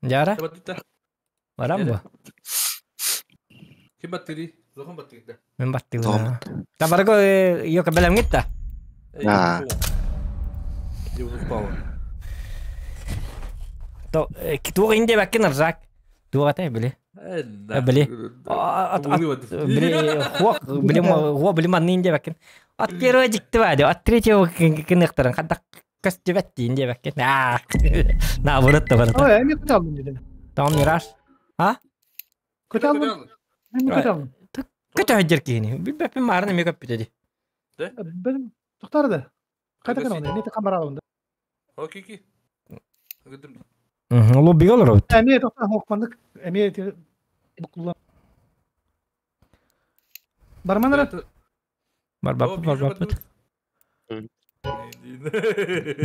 Дьара? Баран бу. Ким баттыырый? Зохон баттыыр да. Мен баттыыбын. Табарга йока бэлэмҥит да? Аа. Туох ин диэбэккин Арзак? Туох этэй били? Били. Били хуок били хуо били манны ин диэбэккин. От первого дьикти баа от третьего кыныахтарын хадах көстүбэт диин диэбэккин. Аа. Наоборот да барыта. Ой, эми көтө дедим. Там Мираж. А? Көтө алдым. Эми көтө алдым. Көтө сылдьар киһини. Билбэппин маарын эмиэ көппүтэ дии. Бен тохтар да. Қайда кана оны? Не камера алында. Окей, ки. Гыдым. Лоббига олоробут. Эми тохтар хокмандык. Эми букулла. Барманара. Барбаппыт, барбаппыт.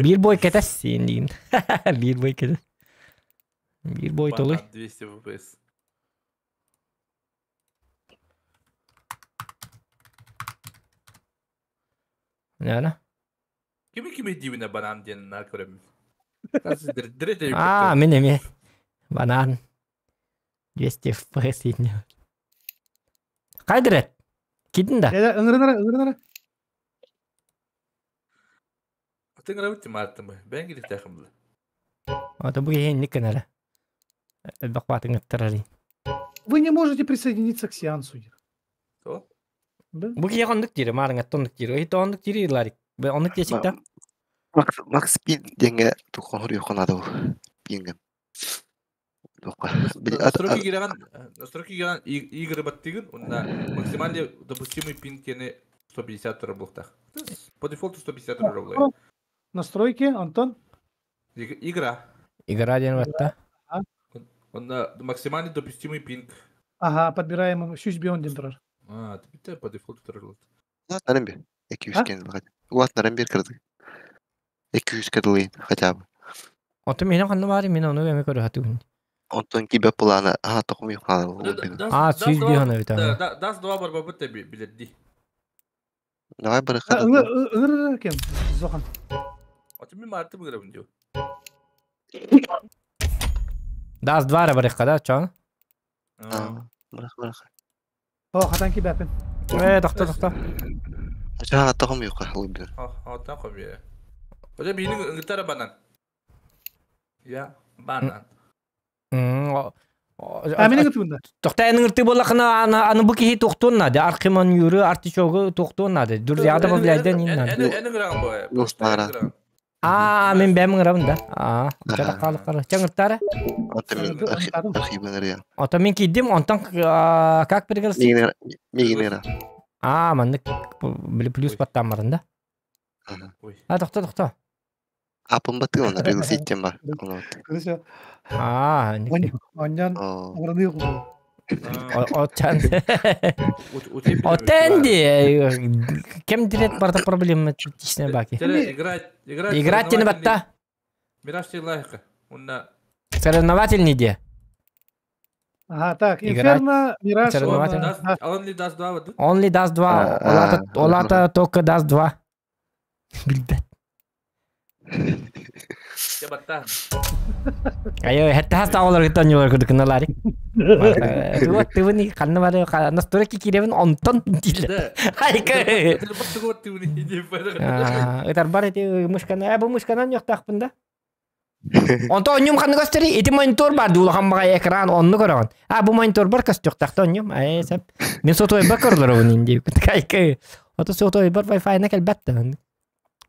Биир бой кэтэс сиэн диин. Биир бой кэтэс. Биир бой толуй. 200 FPS. Нана? Кими кими диибинэ банан диэн наар көрөммүн. Аа, мин эмиэ. Банан. 200 FPS ииннэ. Кайдырет? Кидин да? Ыҥырынара, ыҥырынара. Тыҥырабыт тимааттымы. Бэйэҥ килихтээхин була. Ото бу киһи инник гынара. Элбэх баатыҥыттарарый. Вы не можете присоединиться к сеансу. То? Бу киһи оннук диир, маарыҥатта оннук диир. Ой, оннук диир Ларик. Оннук диэчик да? Макс Макс Пин диэҥҥэ тухон хоруйуохха наада ол. Пиҥҥэ. Настройки киирэҕин, настройки киирэҕин игры баттыгын, уонна максимальный допустимый пин киэни 150 турар буолуохтаах. По дефолту 150 турар буолуо. Настройки, Антон? Игра. Игра диэн батта. Онно максимальный допустимый пинг. Ага, подбираем 300 бион диэн турар. А, ты по дефолту турар. Улаатнаран бир. 200 кэн Улаатнаран бир кырдык. 200 кадылыйын хотя бы. Ото миэнэ ханна баары мин ону эми көрө хатыгын. Онтон кибе плана аха тохум хаала А, сүүс бион эбит ага. Даст два барбабыт да билерди. Давай барыха. Ыңырыр кем? Зохан. Ото мен марты быгырабын дио. Даст два барыха да, чон? Барых барых. О, хатан кибәпин. Э, тохто тохто. Ачаа тохум юха лыбыр. А, та хомье. Ода бини ыңгытара банан. Я банан. А мен ыңгытыбын да. Тохта ыңгырты боллахына аны аны бу киһи тохтуон наада. Архиман юры артичогу тохтуон наада. Друзья добавляйдан ин наада. Эн ыңгыраган бу. А, мен бэм ыңырабын да. А, чара калы калы. Чаңыртара? Ото мен архивын ырыя. Ото мен кидим, онтон как пригласить? Мигинера. А, маннык били плюс баттамарын да. А, тохто, тохто. Апын баты оны пригласить тем бар. А, Оннан ыңырны кулу. Отчан. Отенди. Кем дирет барда проблема тишне баки. Играть, играть. Играть тени батта. Мираж лайка. Онна. Соревновательный де. Ага, так, Инферно, Мираж, Only Dust 2. Only Dust 2. Олата, олата только Dust 2. Билбет. Айо, хэтте хаста олар гытан юлар курдук наларик. Туга тывыны ханна бары настройки киребин онтон диле. Айка. Ытар бар эти мышканы, бу мышканан ёктакпын да. Онто онньум ханны көстери, ити монитор бар дуулахан баҕай экран онну көрөҕүн. А бу монитор бар көстүөхтаахта онньум. Ай сеп. Мин сотуой бар көрөлөрөбүн инди. Кайка. Ото сотуой бар Wi-Fi-на кэлбэт да.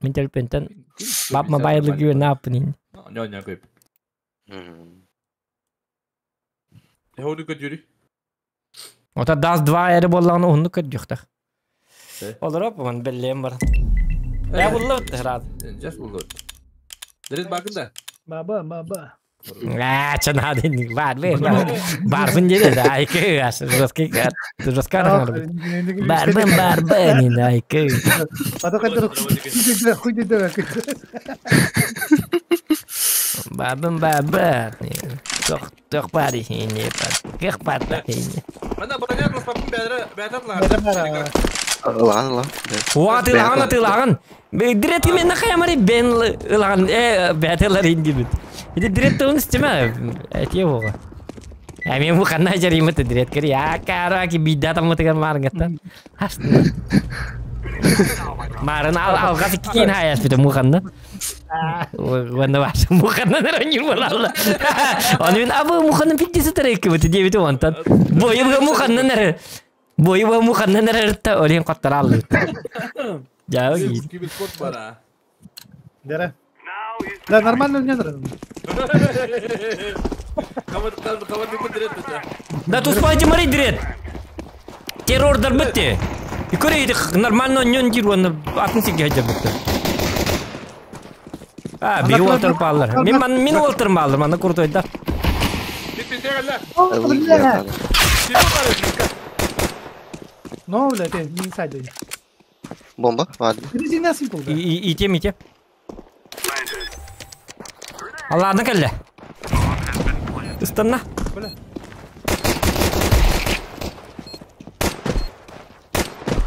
Мин телефонтан бап мобайлы гүө нааппын инди. Ньо-ньо көп. Хону көдүрү. Ото DAS 2 эри боллаҕына уһуннук көрдүөхтэх. Олороп ман беллиэм бар. Я буллабыт рад. Жас буллабыт. Дерет бакын да. Баба, баба. А, чанадын бар, бар, барбын деді, айкы, жесткий, жестко Барбын, барбын, айкы. Ата кайдар хуй деде. Барбын, барбын. Тох, тох бар не бар. Кых бар да. Мана броня класпапын бәдре, бәдре. Ылаҕан ылаҕан. Уа атыылаҕан атыылаҕан. Дирет мен нахаямари бен ылаҕан бэтэлэр индибит. Ити дирет тылын истиме. Этие буга. Эми бу ханна жарыймыт дирет кери. А кара ки бидда таммытыгар маргаттан. Хастын. Марын ал алгас икки хаяс бит муханна. Уонна баш муханна нарын болалла. Оны мен абы муханна питтиси тарайкы бит дебит онтан. Бойы бу муханна нары. Бойы бу муханна нары та олин коттар алды. Жаа ги. Киберкод бар а. Дere. Да, нормально не дere. Кабат дирет бите. Да туспайте мари дирет. Террордар битти. Көрейді нормально нөн дир оны атын сенге хажар битти. А, би уолтер баллар. Мен ман мен уолтер баллар, мана куртойда. Бит бит дегеле. Бля. Кибер бар экен. Но, бля, ты не инсайд. Бомба var. Резина simple. да. И тем, и тем. Алланы кәлле. Ыстанна. Бля.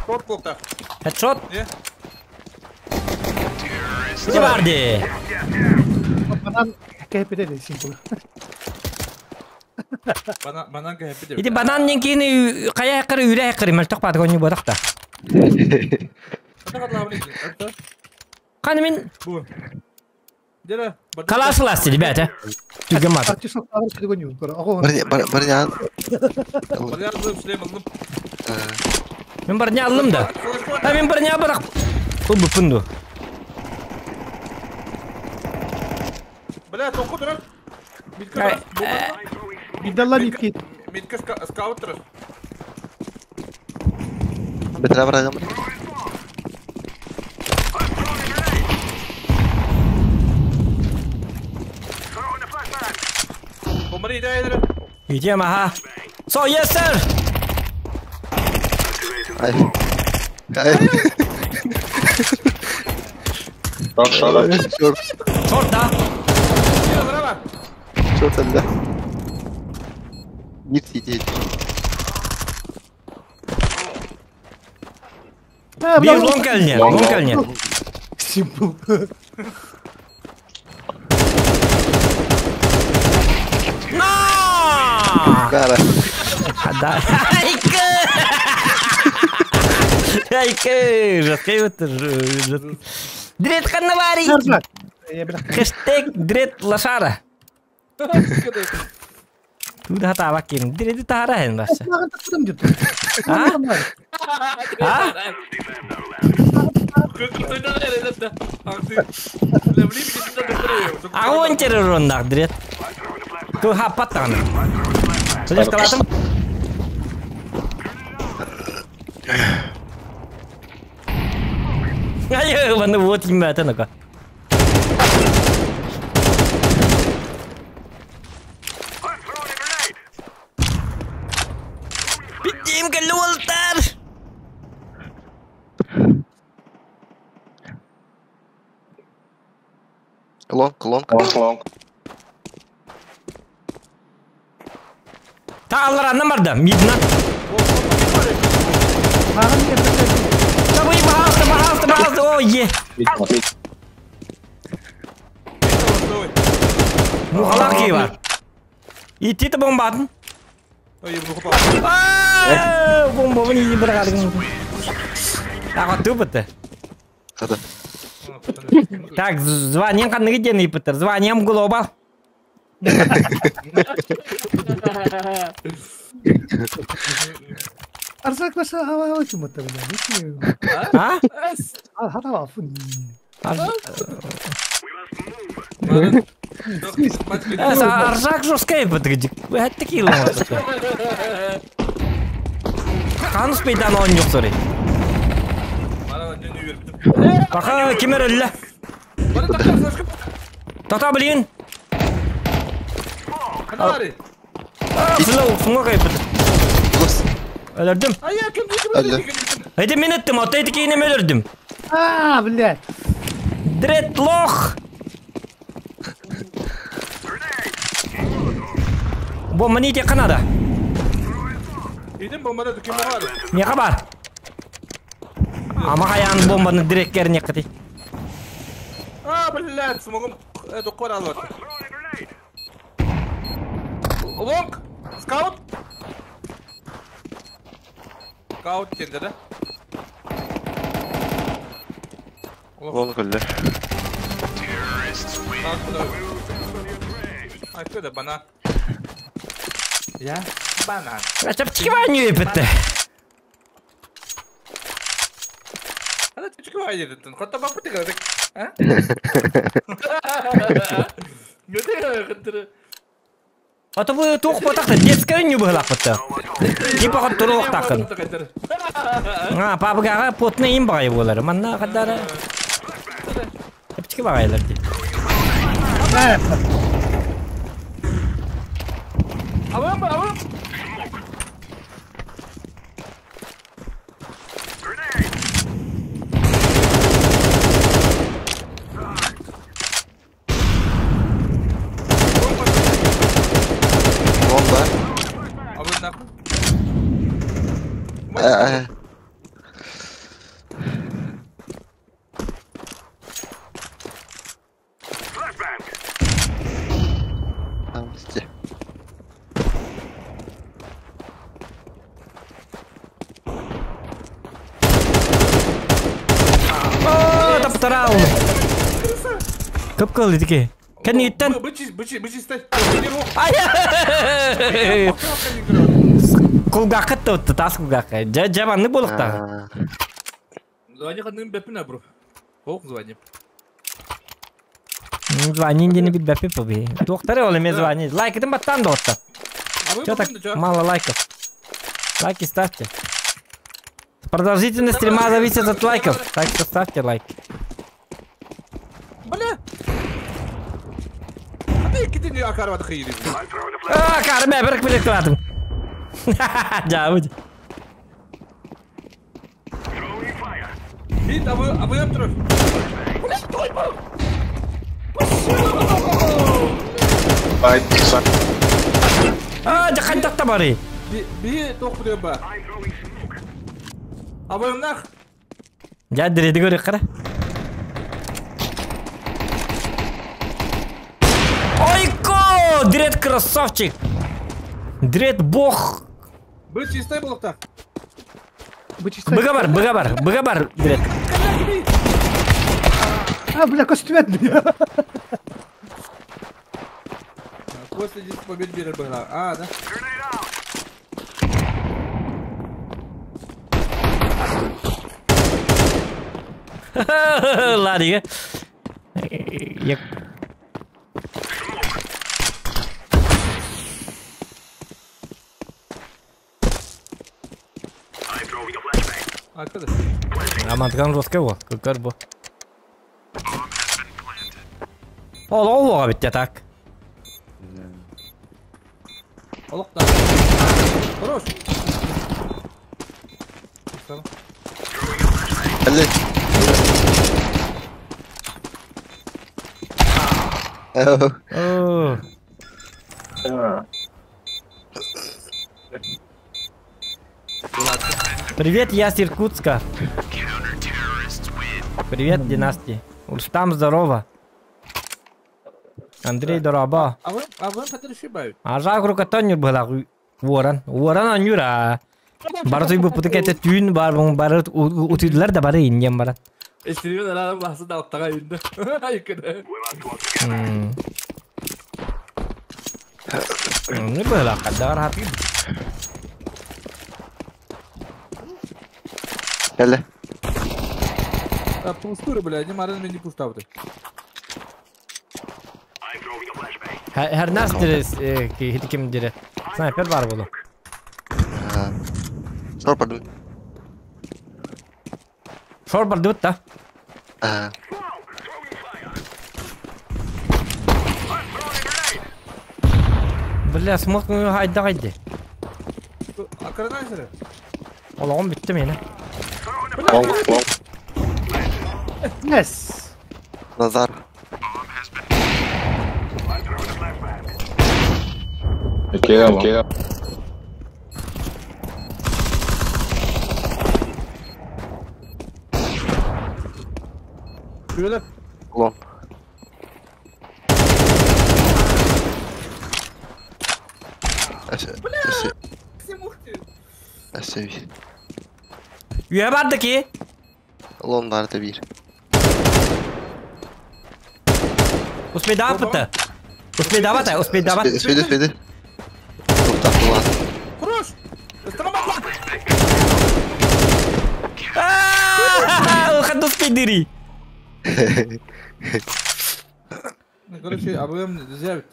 Шорт болта. Headshot. Не? Ити барды. Банан кәйпеде де simple. Банан банан кәһәпи деп. Ити банан ненкини кая кыры үрә кыры мөлтөк бады гоню бодакта. Ката катла абы ники. Каны мен Бу. Дере. калашылас ребята. Түгемат. Артишок тагы шүдөгөн юк. Ого. Бар бар я. Бар язып шлем алдым. Мен барня алдым да. А мен барня барак. Бу бупунду. Бля, току дурак. Митка. Бидалла митки. Митка скаут дурак. Бетре барагам. Бомбары иде эдер. Идем, ага. So, yes, sir. Ай. Ай. Short, Short. Short да. Браво. Short эле. Мид сидит. Бир лонг кэлне, лонг кэлне. Simple. На! Кара. Да. Айка! Айка, жесткий вот жесткий. Дрет ханнавари. Я бля. Хэштег дрет лошара. Туда хата кин. Дрет тара хен баса. Маған тақырым деп. А? А? Агон терророннах дрет. Ту хапаттан. Слышь, калатым? Ай, вон вот имя это ну-ка. Питим калуалтар. Лонг, лонг. Long, long. Та аллар аннан барды. Мидна. Маған не Та бу бахалты, бахалты, бахалты. О, е. Mid, mid. Мухалар ки бар. Ити те бомбатын. Аа, бомба мени бір қардың. Ага тупыты. Хада. Так, званием қанныгы ден ипытыр. Званием глобал. Арсак баша ава чуматта бля. А? А хата фун. Аржак жесткий ипытыр. Это кило. Канус пейдан он yok sorry. Баха кимер өллө. Тата блин. Флоу, фуңа кайпыт. Өлөрдүм. Эди мен эттим, ата эти кейинем өлөрдүм. А, блядь. Дредлох. Бо мани те канада. Идем бомбара дүкен бар. Не хабар? Ама хайаан бомбаны диреккер неккати. А, блядь, смогу эту кораллу. Long! Scout! Scout кенде да? Long өллө. А что это банан? Я? Банан. Чапчики ваню епетте. Ана чапчики ваню епетте. Хотта бапыты кадык. А? А то вы туох потахта детская не была пытта. Типа хот турук тахын. А, папага потны им багай болар. Манна кадара. Чапчики багайлар ди. Авам, авам. Бомба. Авам нахуй. Там где? О, таптарал. Кып кыл дики. Кәниттен. Бычи, бычи, бычи, стай. Ай! Кулгакка тотты, тас кулгакка. Жабанны болукта. Звони ханным бепина, бро. Ох, звони. Звони не бит бепи поби. Доктор ол эме звони. Лайкын баттан дотта. Чё так мало лайков? Лайки ставьте. Продолжительность стрима зависит от лайков. Так что ставьте лайки. Бля! А ты киди акарват хири. А, карме, бирк билек кыладым. Жабыт. Бит, а вы обтроф. Бля, той был! Ай, сан. А, жакан такта бары. Би, тох ба. А вы нах? Я диреди көрөк кара. Ойко! Дред красавчик! Дред бог! Бы чистай был так. Быга бар, быга бар, быга бар, дред. А, бля, костюмет. После 10 побед берет быга. А, да. Ладно. Я... Амантган русского, как бы. О, ведь так. Хорош. О. Привет, я с Иркутска. Привет, династии. Рустам, здорово. Андрей, дороба. А вы А жагру катаню была ворон. Ворон анюра. Барзуй бу путыкете түйін бар, бары утыдылар да бары инген бара. Не было, когда рахат. Эле. А пустуры, бля, не марын мен не пуставды. Her nasıl хитиким дире. Снайпер бар булу. Шор барды. Шор барды да. Бля, смок хайда гайды. Акранайзер. Олагым битти мени. Yes. Назар. Queda. Күөлөр. Лон. Бля! Әсәби. Үйе барды ки. Лон барды bir. Успей давапыты. Успей дават, успей дават. Успейді, успейді. Тоқтап бұлан. Хорош! Строматла! Ухад успей дыри. Короче, АВМ нельзя ведь.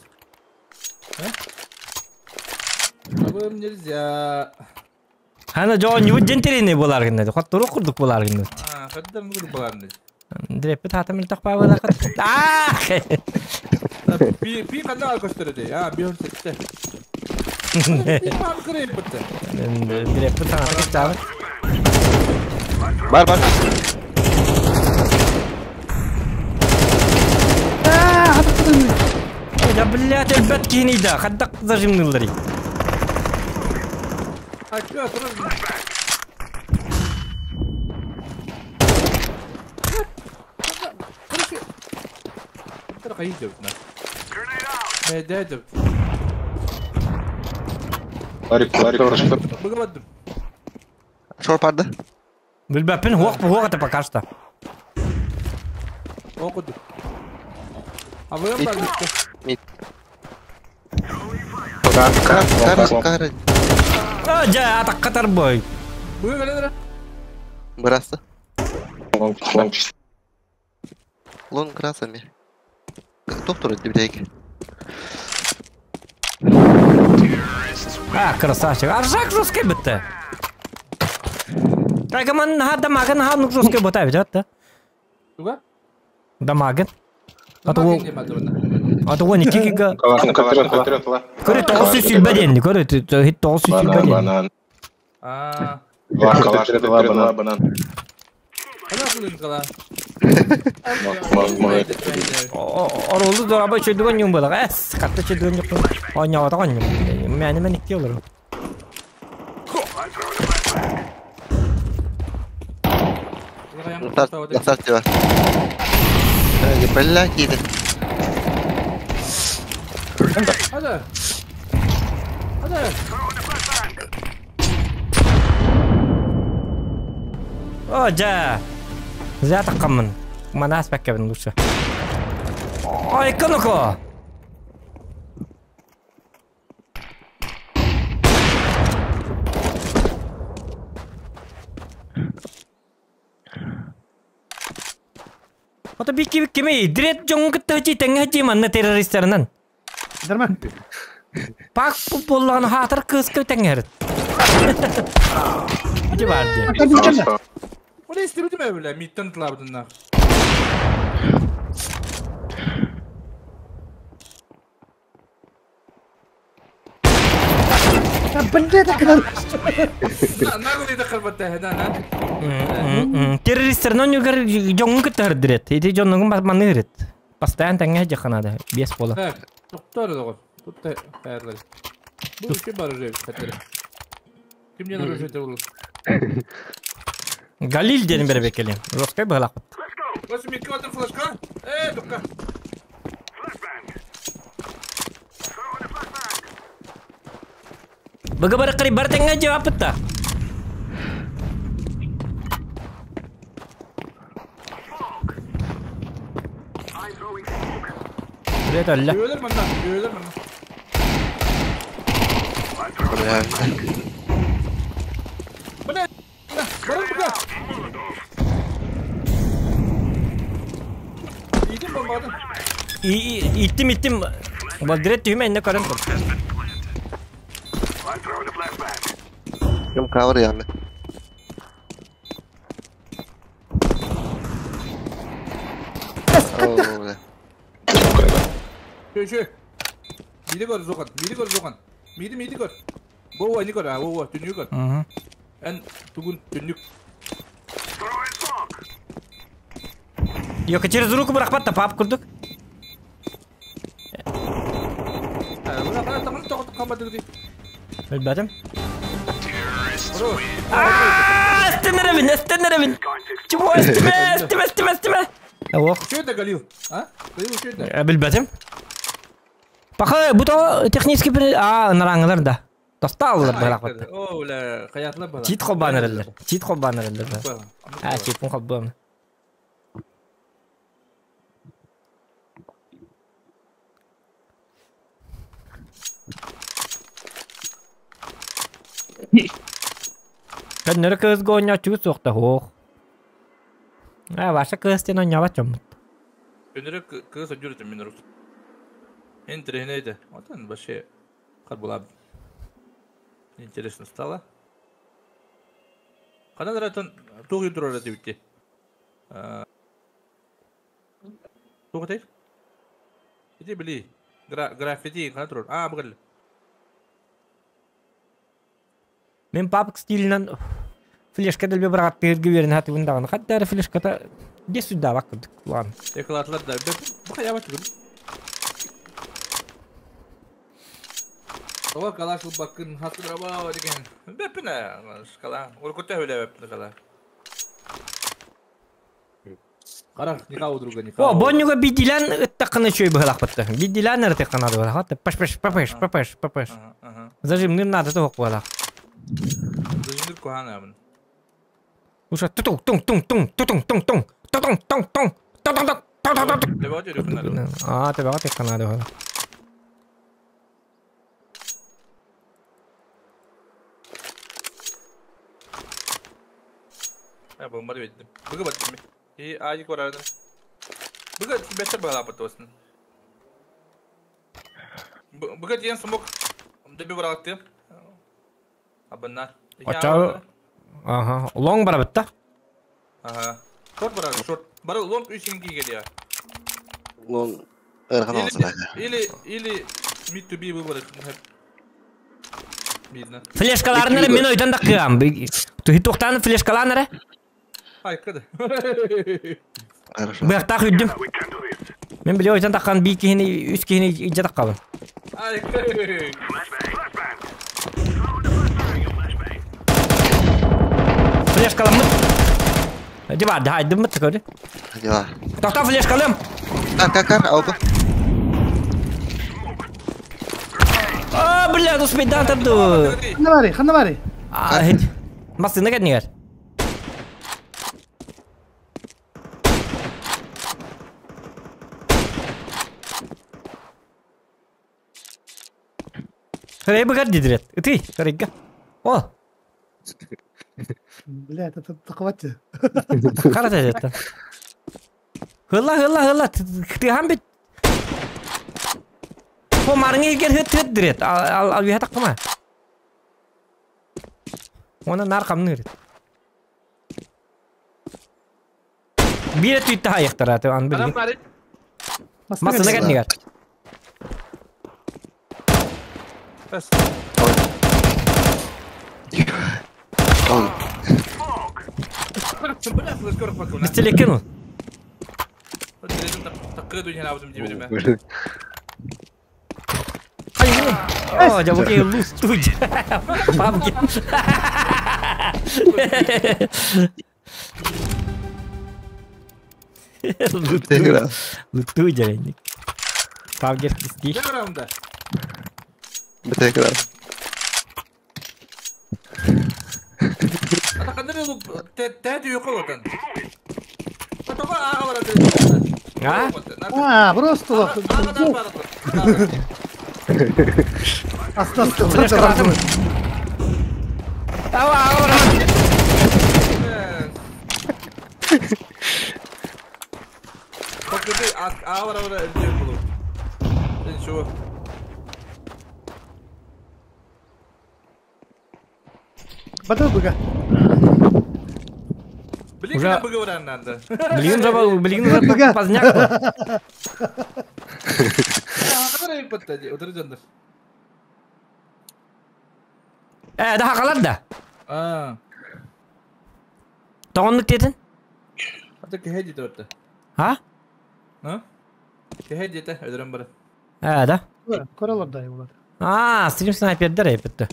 АВМ нельзя. Хана жоо ньют жентерини болар гиннеди. Хоттору курдук болар гиннеди. А, хаддар нур болар гиннеди. Дреппит хатым илтах пабыла кат. Аа! Пи пи кандай көстөрөдө? А, бир сетте. Пи пам кырып битти. Дреппит хатым илтах. Бар, бар. Да блядь, элбет кийинида. Хаддак зажимнылары. А чё, сразу? Короче, Ларик, Ларик, хорошо. Быгабадым. Шор барды. Билбэппин хуох хуох это пока что. Окуду. А вы бар Мид. Кар, Кар, кар. А, жа, атакка бой. Быга галера. Бырасты. Лонг, лонг. Лон красами. Доктор дибдейк. А, красавчик. Аржак жесткий бітті. Рагаман ха дамагын ха нук жесткий бота бит, да? Туга? Дамагын. А то а то не кикига. Көрө тоғыз жүз сүлбә денди, көрө хит тоғыз жүз сүлбә денди. Банан. А. Банан. Ана кылын кала. Оролду дораба чөйдүгөн юм болаг. Эс, катта чөйдүгөн жок. Ойноготогон юм. Мени мен икки олор. Ласар бар. Бля, киді. Hadi. Hadi. О, жа. Зя таккамын. Манас бәккебин лучше. Ой, кыныко. Ото бикки бикки мей, дрет жоңун кытты хачи теңге хачи манна террористтеринен. Дерме. Пак боллаган хатыр кыз кö теңгерит. Ити бар ди. О истебитим öyle миттен тылабыдын. Блядь, кыдан. Нагыл иде кырбатта хедан. Террористтеринен югар жоңун кытты хырдырет. Ити жоңун манны хырыт. Постоянно теңге жаканады. Бес бола. Так, токтор догор. Тут кайырлар. Бу ким бар уже хаттар. Кимден оружие болду? Галил дедим бере бекелем. Роскай балак. Басы митке отыр флешка? Тукка. Бага бар кari бар теңге жавап битта. Привет, Алла. Бөөлөр манна, бөөлөр манна. Бля, барып буга. Идем бомбадын. Иттим, иттим. Бал direkt түйме инне көрөм. Ким cover ями. О, Шö шö. Миди көр зохан, миди көр зохан. Миди миди көр. Боо ини көр, а боо түнү көр. Эн тугун түнүк. Yok через руку быракпат да пап курдук. Буна кара тагын токотуп камбады ди. Билбедим. Ааа, эстенеребин, эстенеребин. Чего эстиме, эстиме, эстиме, эстиме. Ох. Что это Галил? А? Галил что это? Билбэтим. Пока бу то технический а нараңылар да. Тостааллар бырахпат. О, бля, хаятлар бала. Чит холбаан эрэллэр. Чит холбаан эрэллэр. А, чиппин холбуом. Көннөрү кыыс оонньооччугут суохта суох. А, ваша кыыс диэн оонньообот дьоммут. Көннөрү кыыс одьур этим мин урут. Интересно это. Вот он вообще была интересно стало. Ханан ратан туох турар этибитти. Туох этэй? Ити били граффити хана турар. А, бу кэллэ. Мин папк стилинэн флешка дэлби быраҕаттыырга үөрэнэ сатыыбын даҕаны. Хатта эрэ флешката дьэ сүрдээбэт курдук улахан. Экылаатылар да. Бу хайаабат бүгүн. Тоҕо калаш ылбаккын хатыраба деген. Бэппинэ шкала. Уруккута үлэбэппин шкала. Харах никого друга никого. О, боннюга бидилэн ыттаххына үчүгэй быһылаахпытта. Бидилэн ырытыахха наада быһылаах. Паш паш папаш папаш папаш. Зажимныр наада тоһох буолаах. Зажимныр куһаан аабын. Уша тутуҥ туҥ туҥ туҥ тутуҥ туҥ туҥ тутуҥ туҥ туҥ тутуҥ туҥ тутуҥ туҥ. Төбөҕө түһүөххэ наада. Аа, төбөҕө түһүөххэ наада быһылаах. Э, бомбар беттим. Быгы баттым. И аdik барардым. Быгы беттер багалапыт туосун. Быгы диэн смок дөбү барааттым. Абыннар. Оччо Аха, лонг барабыт да? Аха. Шорт барар, шорт. Бары лонг үс инги келия. Лонг ыарахан оҕосуна. Или или mid to be выборы. Видно. Флешкаларын эрэ мин ойдон да кыам. Туһи флешкалаан эрэ. Ай, кыды. Хорошо. Быахтаах үрдүм. Мен биле ойдон таххан бии киһини, үс киһини илдьэ таххабын. Ай, кыды. Флешкаламмыт. Дибар, хайдыммыт көрү. Дела. Тохтоо флешкалым. Кар, кар, кар, алба. А, бля, успейдан тарду. Ханна барый, ханна барый? А, хит. Массыына кэннигэр. Хрей быгар дидирет. Ытый, хрейга. О, Бля, это хватит. хара это. Хылла, хылла, хылла. Тыхан бит. По марыңы егер хыт хыт дирет. Ал ал ал таққыма. Оны нар қамны ирет. Бире түйтті хайықтар аты ан Адам билген. бары. Масына кәднігер. Пес. Ой, Бля, флешка рахмат. Бистелеккен ол. Такы дүнен абызым дебереме. Ай, О, жабуке луз туй. Папки. Тегра. Лутуй жарайник. Павгер кисти. Ne раунда? Тегра. Ата кандыр лук тәтү yok отан. Атога ага бар. А? А, просто лох. Аста, Флешка атым. Ава, ава. Bakırdı ağa var var elde bulu. Sen şu. Батыл быга. Билин Уже- быгы var anlandı. Билигин жаба, билигин уже Быга. поздняк. Ağa var patladı. Otur candır. Э, daha kalар да. А. Тоғынлык дедin? Ата кehedi dörtte. Ha? Ha? Кehedi de ödürüm bara. Э, да. Коралар да булар. А, стрим снайпердер эпетті.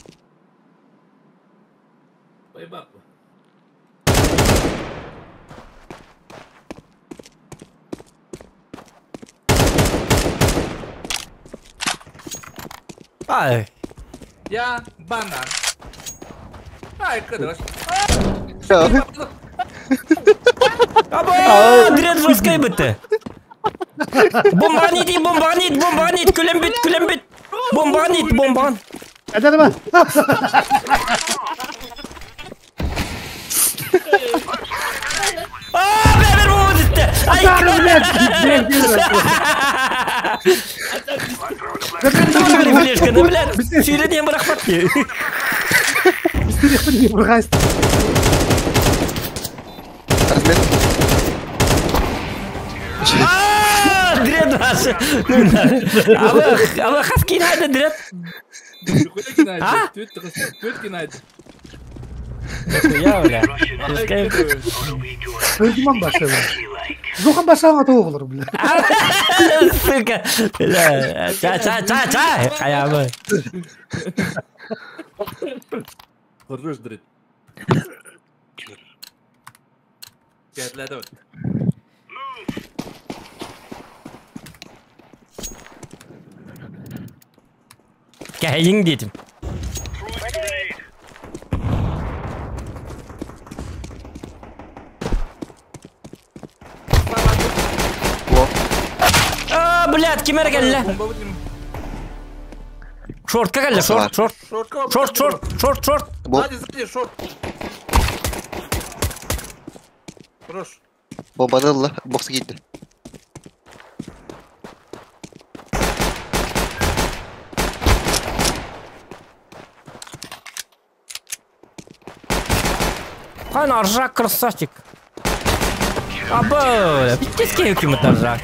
Bay bak. Ай. Я банан. Ай, кыдыш. Аба, дред жесткай бітті. Бомбаған ит, бомбаған ит, бомбаған ит, күлем бит, күлем бит. Бомбаған ит, бомбаған. Эдер ма? А, бәрі бомба бітті. Ай, блядь. Флешканы, блядь, сүйренен бұрақпат. Рахмет. А, дред ваш. Аба, аба хас кейін хайда дред. А? Түт кинайды. Я, бля. Öldüm başladı. Zokan başlağına da olur бля. Сука. Бля, ча, ча, ча, ча. Хаябы. Хорош дред. Кәтләді. Кәйің дедім. А, блядь, кимер келді? Шортка келді, шорт, шорт. Шорт, шорт, шорт, шорт. Сзади, сзади, шорт. Хорош. Бомбаны ылла, боксы кийди. Хан аржак красавчик. Аба, пиздец кем аржак.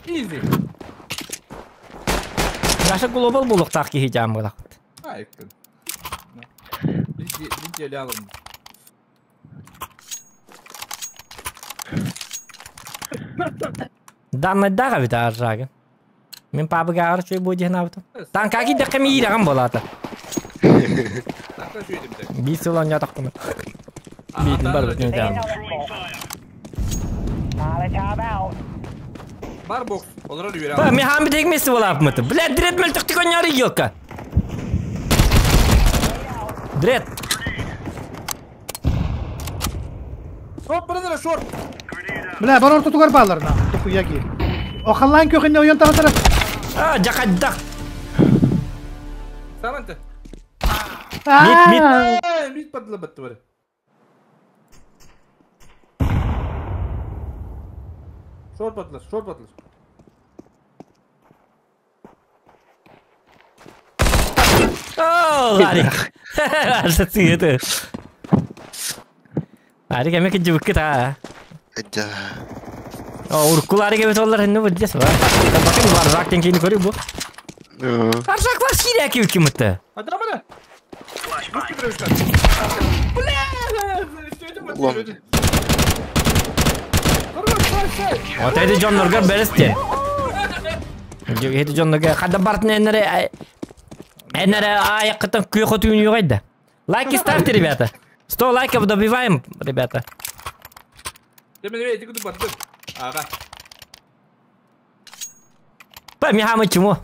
Изи. Наша глобал булуктак кихи жамгылак. Ай, Линти лялым. Данный дага бит аржагы. Мен пабыга арчой бу дехин абытым. Танка ки дакка ми ираган болата. Танка шүйдім де. Бис улан ятак куну. Битин бар битин жам. Бар бокс. Олар үйрә. Ба, мен хам битек месте болап мыты. Бля, дред мел тыктык оняры елка. Дред. Шорт, brother, шорт. Бля, бар орто тугар баларына. Тухуяги. Охаллан көкенне оян таратара. А, жакаддак. Саманты. Мит, мит. Эй, мит падла батты бар. Шорт падла, шорт падла. О, Ларик. Арса это. Ларик, эме киджи та. Да. О, урку Ларик эме толлар хенне бу дес ба. Бакын бар жак тен кейini көрү бу. Аржак бар сирия ки кимитте. Адамына. Бля! Улам. Вот эти Джон бересте. Эти Джон Нургар хада бартын энере энере аяктан күйө түйүн югайда. Лайки ставьте, ребята. 100 лайков добиваем, ребята. Ага. Па, михамы чему?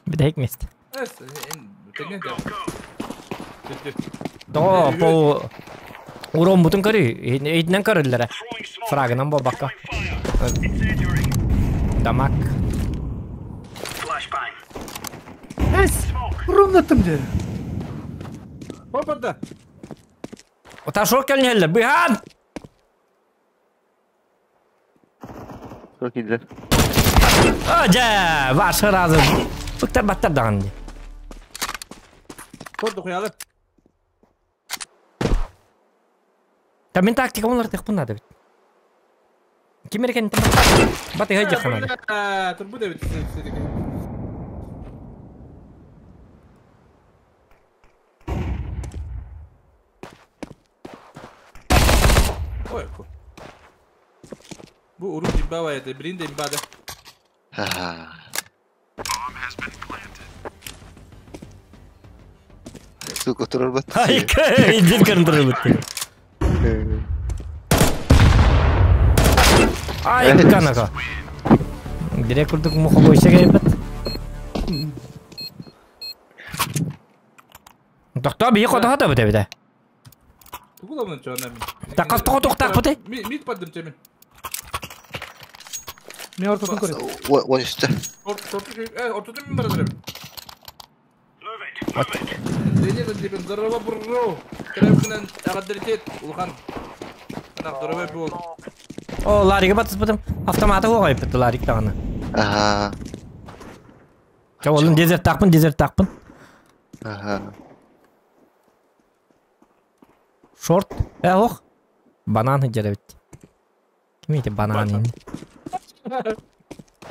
Бедек место. То по урон бутун көрү, эйтинен көрүллere. Фрагынан бо бакка. Дамак. Эс, румнаттым де. Попада. Ота шор келнелер. Быхан! Шорт кийди. А, жа, ваш разы. Быктар баттар даган. Шорт хуялы. Та мен тактика олар тек бунады бит. Ким экен бат эгэ жаканады. Турбу да бит. Ой, Бу урун имба это, блин, да имба да. Сука, турар бат. Ай, индир көрүндүрүп битти. Ай, канака. Директордук муха бойша келбет. Тохтоо биһи хотоһо да бит. Тугу ламын чона мин. Такас тоҕо тохтаахпыты? Мид паддым чемин. Мен ортотун көрөм. Он үстэ. Ортотун мин барадырым. Денис дибин здорово бро. Крепкинен агадыртет улхан. Ана здорово бол. О, Ларига батыспытым. Автоматы оҕайпыт Ларик даҕаны. Ага. Ча олун дезерт тахпын, дезерт тахпын. Ага. Шорт. Ох. Банан хыджарабит. Ким эти банан ин?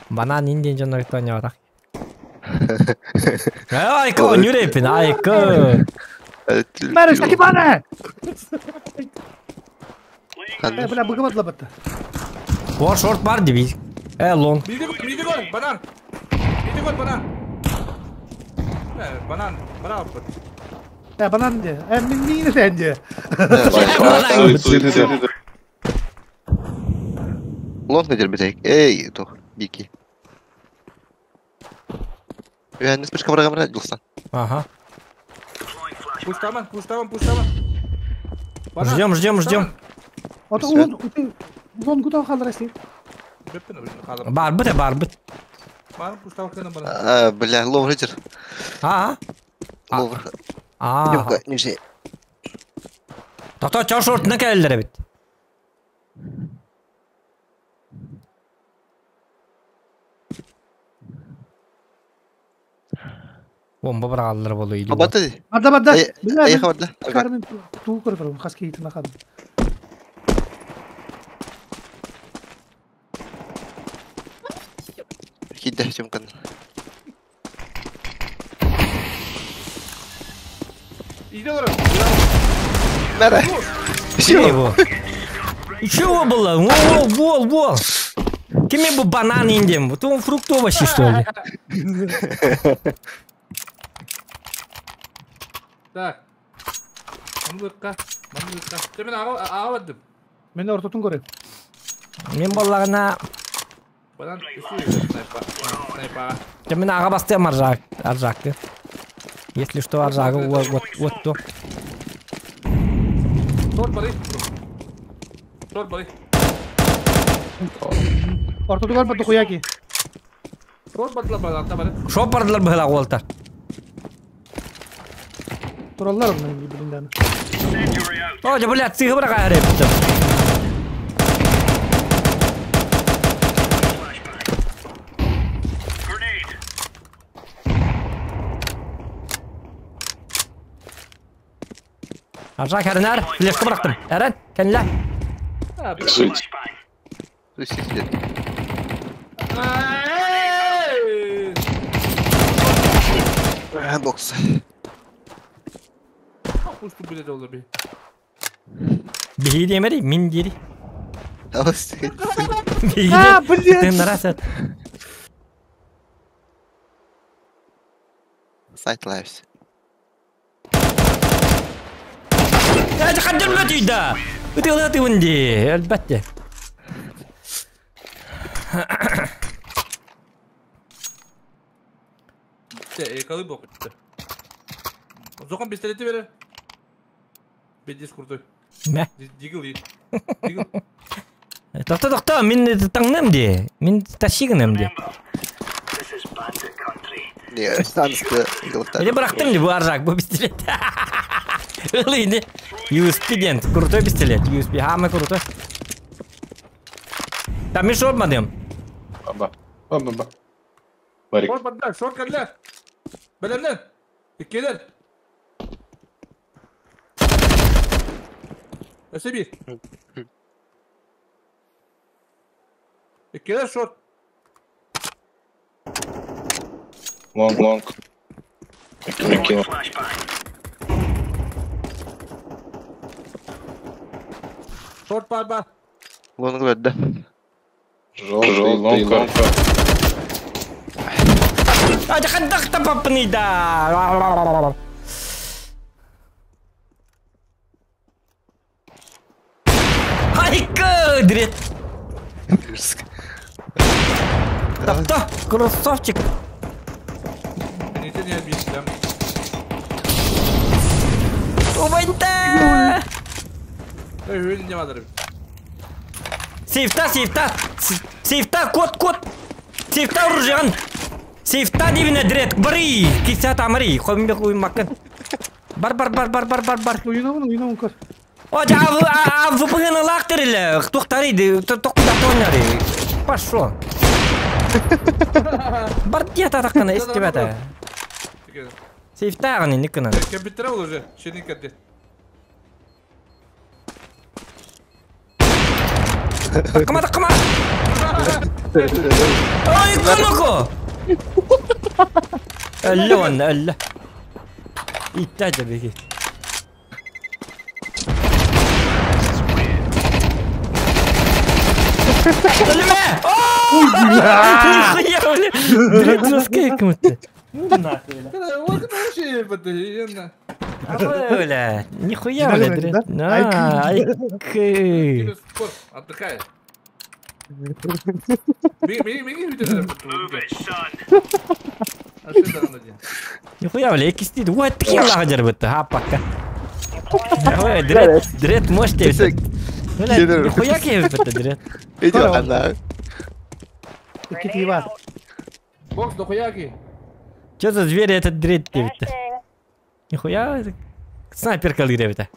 Банан ин ден жонор тоня барак. Айка, нүрепин, айка. Мәрі, сәки бана! Бля, быгымадла батта. Бар шорт бар деби. Лонг. Миди гол, банан. Миди гол, банан. Банан, банан. Банан де. Мен миini сәнде. Лонг nedir bir tek? Ey, toh, бики. Mühendis bir kamera kamera yoksa. Ага. Пуштаман, пуштаман, пуштаман. Ждем, ждем, ждем. Ото он лонг гуда қалдыр әсте. Барбыт, барбыт. А, бля, ловр идет. А? Ловр. А. Не Тохто чо шортына кәлдер бит. Бомба бырағалар болу или. Баты. Барды, барды. Ай, барды. Кармен туу көрөр, хаски итин ахады. Кидде сөмкөн. Иди Бәрі. Чего? Чего было? Во, во, во. Кеме бу банан индем? Вот он фрукт овощи, что ли? Так. Мамлыкка, мамлыкка. Мен ага Мен ортотун көрөм. Мен боллагына Банан снайпа. Мен ага бастым аржак, аржакты. Если что, аржагы вот вот вот то. Шорт бары. Шорт бары. Ортоту бар барды хуяки. Шорт бардылар барды, бары. Шо бардылар была олтар. Тураллар оны билинден. О, да блядь, цыгы брака ареп. Аржак әрін флешка бырақтым. Әрін, кәнілі. Суицид. Суицид. Бокс. Пусть будет олар би. Бихи демери, мин дери. А, блин. Ты Сайт лайвс. Қадыр өтейді. Өте өте өнде, әлбәтте. Экалы боқ. Зоқан пистолеті бері. Бедес крутой. Мә. Дигл Дигл. Тоқта, тоқта, мен таңным де. Мен тащигінім де. Не, станысты. Или бырақтым де, бұл аржак, бұл пистолет. Ылыйны. USB ден, крутой пистолет. USB, хамы крутой. Там мен шорт мадым. Баба. Баба. Барик. Шорт бадда, шорт кәлі. Бәлемнен. Иккелер. Өсе bir. Иккелер шорт. Лонг, лонг. Икки. Шорт бар бар. Лонг өдді. Желтый, лонг. А, қандақ тапаппын да. Айка, дрет. Тапта, красавчик. Убайда! Эй, не надо. Сейфта, сейфта! Сейфта, кот, кот! Сейфта оружиан! Сейфта дивина дрет, бары! Киса тамари, хомбе хуй макын. Бар, бар, бар, бар, бар, бар, бар. Уйнамын, уйнамын көр. О, жа, а ВПГ-ны лақтырылы, тоқтары, тоқтары, Пошел. Бар дията таққана, истебата. Сейфта ағаны, никына. Компьютер был уже, щенин кәдде. Таққыма, таққыма! Ой, куноко! Әлі оны, әлі. Иттә беги. Өліме! Нихуя, бля! Дред жесткий кімді. Бля, нихуя, бля, дред. Ай, Отдыхай. Нихуя, бля, екістейді. Ой, такие лагерь бітті, а, пока. Дред, дред, можете. Бля, нихуя кеп бітті, дред. Иди, она. Икки бар. Бокс, дохуя ки. Че за зверь этот дред бітті? Нихуя, снайперка лире бітті.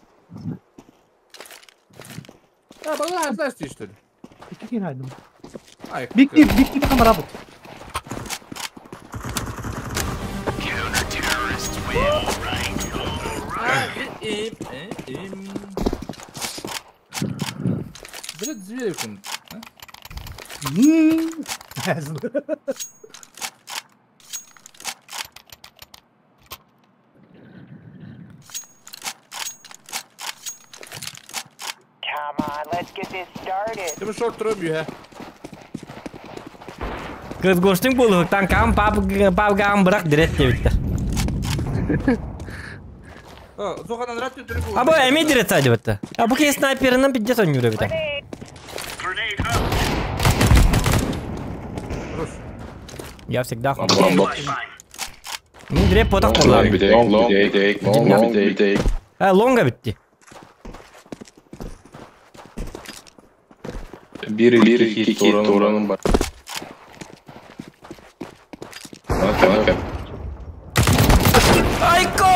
А, бага, знаешь ты, что ли? Икки кин хайдым. Ай, Бикти, бикти камера бут. Блядь, зверь кун. Come on, let's get this started. Ты шорт трубью, ha? Кыз гоштың болуқтан кам пап гам бірақ дред дебітті. А бу эми дред сайды бітті. А бу кей снайперынан пидде сон юрі бітті. Я всегда Long, Мен дред потақ long, болар. long, long, long, long. А, лонга бітті. Bir, bir, iki, iki, Turan'ın var. Bak, bak. Айко!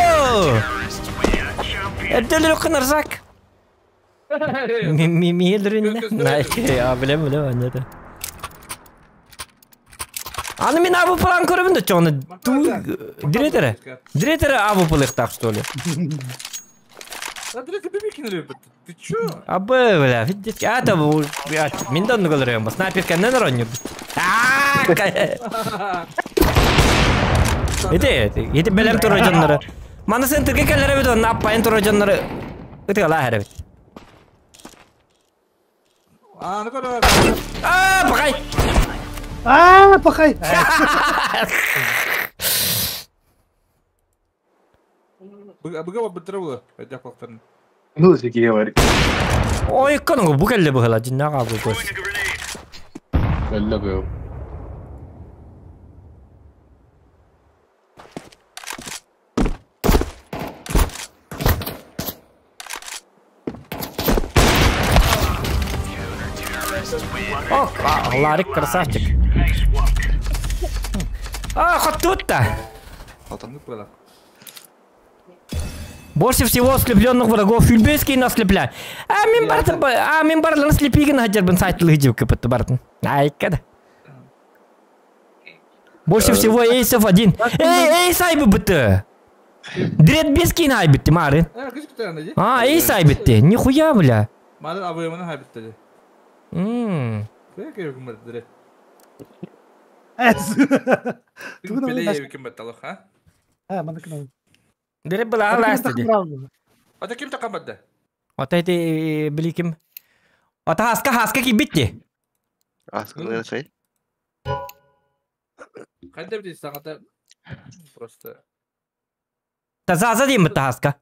Әбдел қынырзак. Мелрин. А, білем, білем, аны Аны мен абу план көрөмүн да чоны. Директор. Директор абу пылыктак, что ли? А ты чё? Абы, бля, видите, а это мен да оны көрөм. Снайперканан роню. Ити, ити белем тур жоннары. Маны сен тирге келлere бит, оны аппайын тур жоннары. Ити ала хәрәбит. А, ну куда? А, бакай. А, пахай. Быга бытырылы, әдәк. Ну, зеки var. Ой, каның бу келле бу хала жиннага бу көз. Öyle be. Ох, Ларик красавчик. А, хоть тут-то. Больше всего ослепленных врагов Фюльбейский наслепля. А мен бартын, а мен барларын слепиген хаджар сайтлы жив кыпытты бартын. Ай, када. Больше всего эйсов один. Эй, эйс айбы бітті. Дред беский ай бітті, мары. А, эйс ай бітті. Нихуя, бля. Марын абыйымын ай бітті. А, маны. Дред была аласты. Ата ким такамады? Ата эти биликим. Ата хаска хаска ки битти. Асканы шай. Қайда бітті сағата? Просто. Таза дейм бітті хаска.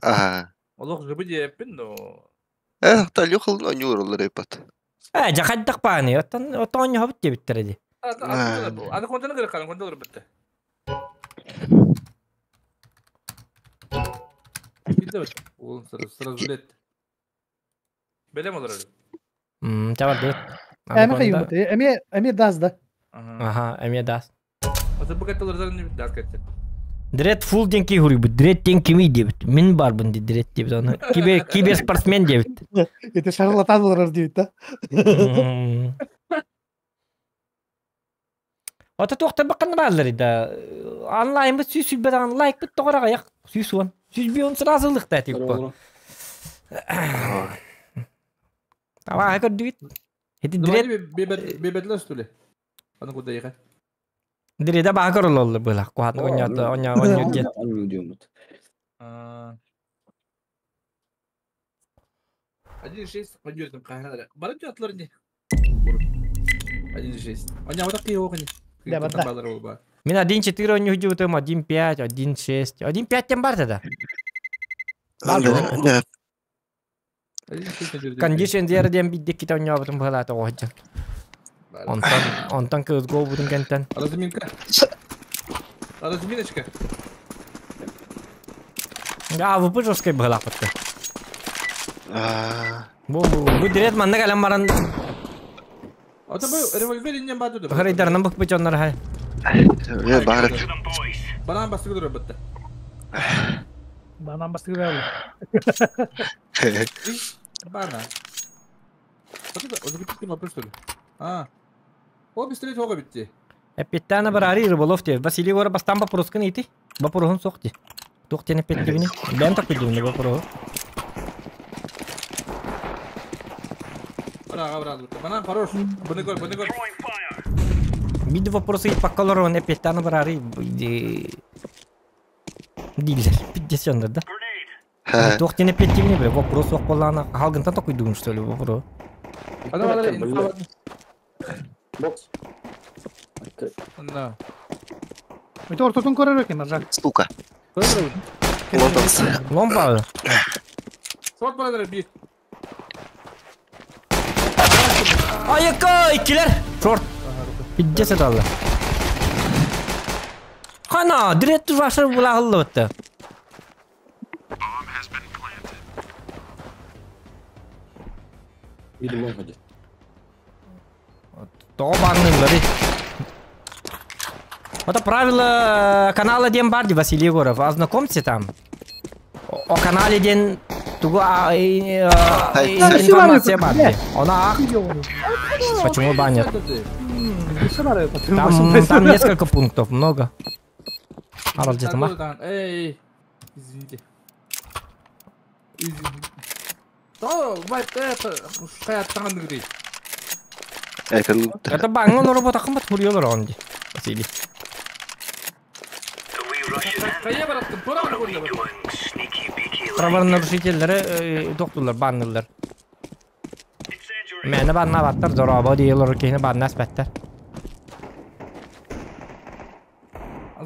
Ага. Олох жыбы деппин, но... Э, та люхал онюр репат. Э, жахаддак пааны. Оттан оттан хабыт дебиттер эди. Аны контаны керек, аны контаны бітті. Билдэ бит. Уолун сразу сразу билет. Белем олорор. Чабар дебит. Эми кайымыт. Эми эми даз да. Аха, эми дас. Ата бу катталар дас кетти. Дред фул ден ки хуруйбут. Дред ден кими дебит. Мин барбын ди дред дебит. Оны кибер киберспортсмен дебит. Это шарлатан олорор диэбит да. Ата туохтар баккан бааллар да. Онлайн бит сүүс сүлбэ даҕаны лайк бит тоҕор аҕыйах 110. 110 сразу ылыхта типа. Давай көрдүгүт. Ити дред Бебетлер что ли? Аны куда ехать? Дреда баха көрөлөллөр быһылах. Куһатны онньоото онньо онньо диэн. Анну диэмут. 1.6 пойдет там Баран атлар не. 1.6. Аня вот такие окна. Да, да. Мин 1.4 онньо дьубутум, 1.5, 1.6. 1.5 тен бар да. Да. Кондишн зер диэн биддик ките онньообутум быһылаата оҕоһдьан. Онтон онтон кыыс гообутун кэнтэн. Разминка. Разминочка. А, вы жесткой быһылаахпытты. Бу бу дирет манна кэлэн баран Ата бу револьвер иннен баду. Харайдарынан быкпыт дьоннор хай. Э, бар. Банан бастыгы турар бытта. Банан бастыгы бәрі. Банан. Вот это, вот это вопрос что ли? А. О, пистолет хога битти. Эппиттаана барари рыболов те. Василий Гора бастан бапурускын ити. Бапуруһун суох ти. Туох тен эппеттибини. Бэм такпыдыбини бапуруһу. Бара, бара, банан хорош. Буны көр, буны көр. Биди вопросы иппаккалар эппиттаана барари дилер. Пиддесендер да. Туох тен эппеттибини бе. Вопрос суох боллаана халгынтан токуйдугун что ли вопрос. Бокс. Да. Это ортотун көрөр экен Маржак. Сука. Лотос. Ломпа. Сот барадар бир. Айыкка иккилер. Шорт. Пиддесе талла. Хана, директ вашыр булагылды бытты. Или лонг один. Тоҕо баанныыллары. Это правило канала Ден Барди Василий Егоров. Ознакомься там. О канале Ден тугу информация Барди. Она Почему банят? Там, там несколько пунктов, много. Аралдетыма. Эй, извините. Извините. То, это, Это бангон работа хымбат хурьолор онди. Василий. Правонарушительлere доктурлар, баннылар. Мені банна баттар, зораба дейілер, кейіне банна әспәттер.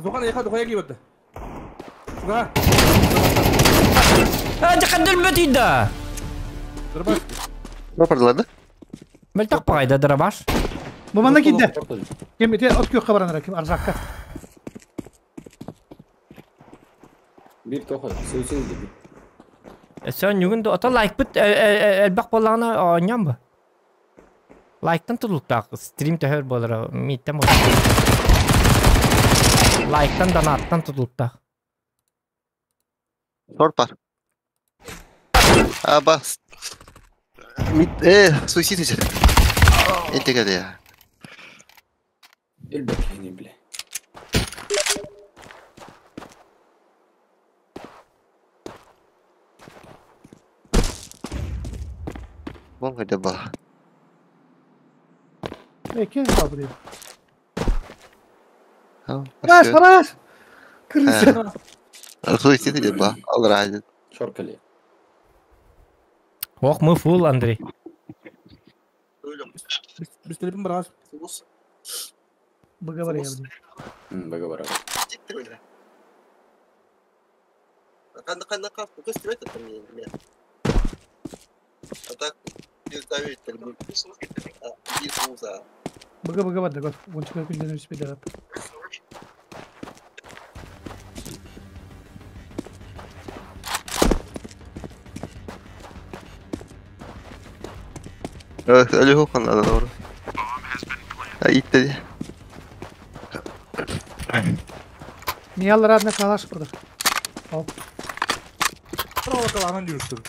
Зохан яха духая кийбетти. Суга. Жакын бөтүйді! Дырбаш. Пропадла, да? Мөлтақ бағайда дырабаш. Бу манна кидде. Кем ите от күйөк хабаранар ким Аржакка. Бир тоха, сөйсөз деп. Сен нүгүн ата лайк бит элбак боллагына ооньям бу. Лайктан тулуктак стрим төһөр болор миттен болор. Лайктан донаттан тулуктак. Шорт бар. А, бас. Суицид этер. Энтегеде я. Элбек бля. Вон где ба. Эй, кем калды? Хорош, хорош! Крыса. Суицид этер ба. Ал ради. Шоркали. Ох, мы фул, Андрей. Бистерин брас. Поговори. Договор. Бага бага бага бага. Онча күнден өспей дагап. Öyle hokanlar doğru. İtti. Миялар адына калаш бұрды. Проволокаларынан жүрүштүр.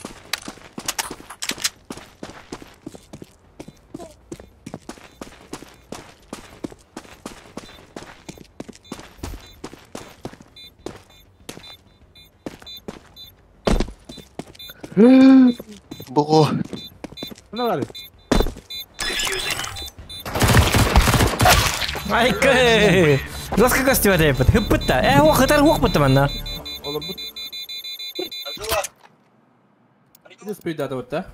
Буго. Ne var? Айка! Жестко костюм это Хыппытта. Ох, это ох бытта манна. Olur bu. Ne speed ата да?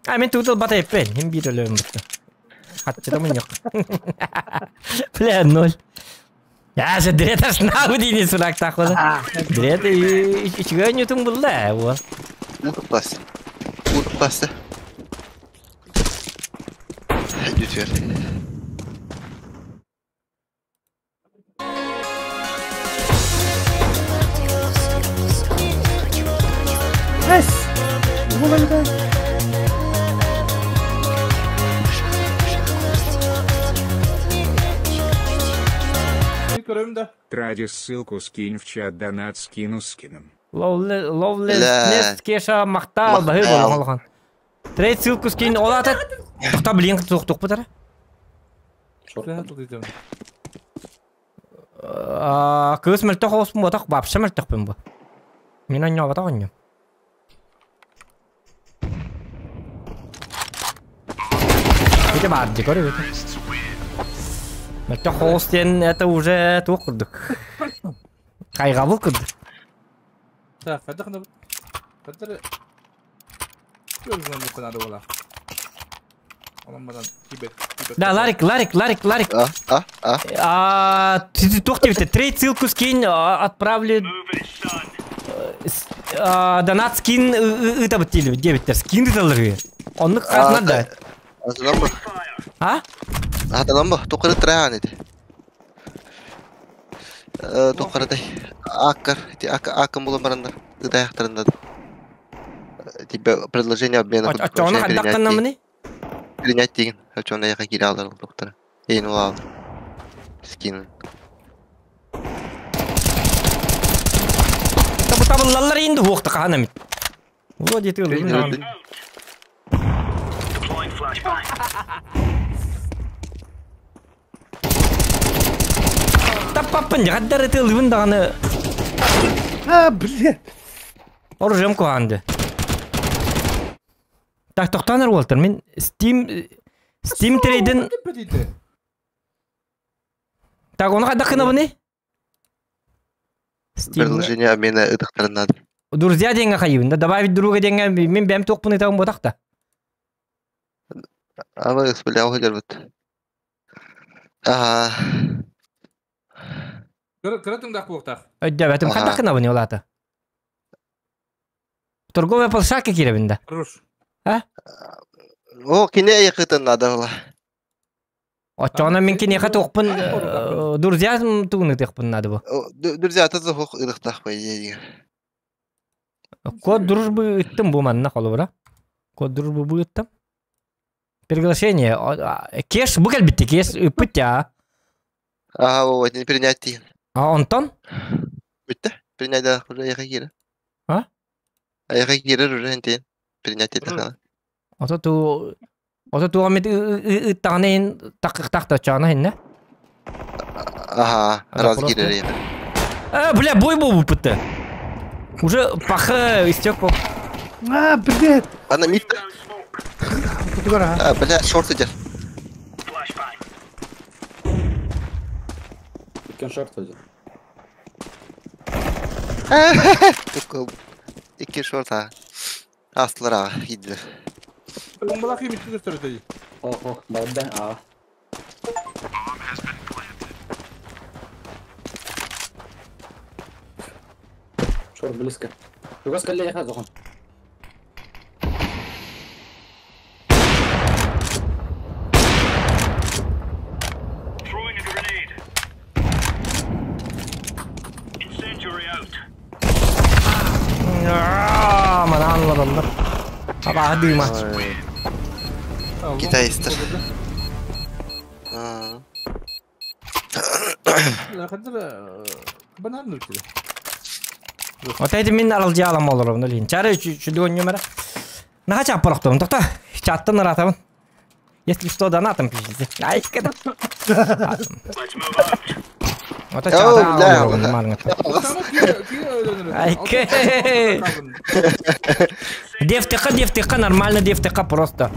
А мен тутал бата эппен. Хим бир өлөм бытта. Хатчы да мен yok. Бля, ноль. Я же дрет аш нахуй дейін сурак тақпады. Дрет ичгөн ютум булла. Вот. Утуп bastı. Утуп bastı. Lütfen. Эс! Бұл әлі Bir görevim de. Тради ссылку скинь в чат донат скину скином. Ловлес кеша мақтал бахы болған. Трейд ссылку скинь олата. Тоқта блин тоқтық бұтара. Кыз мөлтөх олсын ботақ бапшы мөлтөх бін бұ. Мен аньо батақ аньо. Ите бар, декори бит. Мөлтөх олсын это уже туқ курдук. Кайгабыл курдук. Так, кадыр кадыр. Gözümün bu kadar ola. Olammadan кибет. Да, Ларик, Ларик, Ларик, Ларик. А. Ты тух тебе, трейд ссылку скинь, отправлю. Донат скин, это вот девять, скин ты доллары. Он как надо. Аталан А? Аталан ба, тоқыры траған еді. Тоқырыдай. Аккар, аккар болан барандар. Ыдаяқтарында. Типа предложение обмена. А чё, он хаддақтан міне? Принять деген. А чё, он аяққа келе алдар доктор. Ейін ол алды. Скин. Табы табыллалар енді оқты қағанамит. Вроде ты ылын. Таппаппын, гаддар это ылын дағаны. А, блин. Оружием куанды. Так, тоқтаныр Уолтер, мен Steam трейден... Так, оны қайда қына бұны? Предложение обмена ыдықтарынады. Друзья деньги хайыбын, да, добавить друга деньги, мен бәм тоқпын итағым ботақта. Ама бля, оғылер бұт. Ага. Кыратың да қуықтақ. Өйдә, бәтім қайда қына бұны олаты? Торговая площадка керебінде. Хорош. А? О, кине яқытын надо. Отчоғына мен кине қаты оқпын, друзья туғыны тықпын надо бұ. Друзья, тазы хоқ ұрықтақ по идее. Код дружбы ыттым бұ манна қолы бұра. Код дружбы бұ ыттым. Приглашение. Кеш, бұ кәлбітті, кеш, үппіт я. Ага, вот, не принять деген. А, Антон? Бітті, принять да, уже аяққа келі. А? Аяққа келер уже ентен. Принять етті. Ото ту... Ото туға мет ыттағына тақта чағына хинне. Ага, раз келер енді. Бля, бой был бітті. Уже пахы истек. А, блядь. Ана мид. А, бля, шорт идет. Иккен шорт идет. Икки шорт, а. Астылар аға, иділер. Бомбалақ емет көстөрді. Ох, ох, барды, а. Шорт близко. Тугас калле яха зохон. Мананладандар. Абааһы дыыма. Китайстар. Банан нүчүлэ. Вот эти мин аралдьаалам олоробун олин. Чары чүдүгөн нөмөрө. Наха чаппарахтым. Тохто. Чаттан ыраатабын. Если что, донатом пишите. Ай, када. Вот это чата олоробун марыңа. Ай, Дефтыха, дефтыха, нормально дефтыха просто.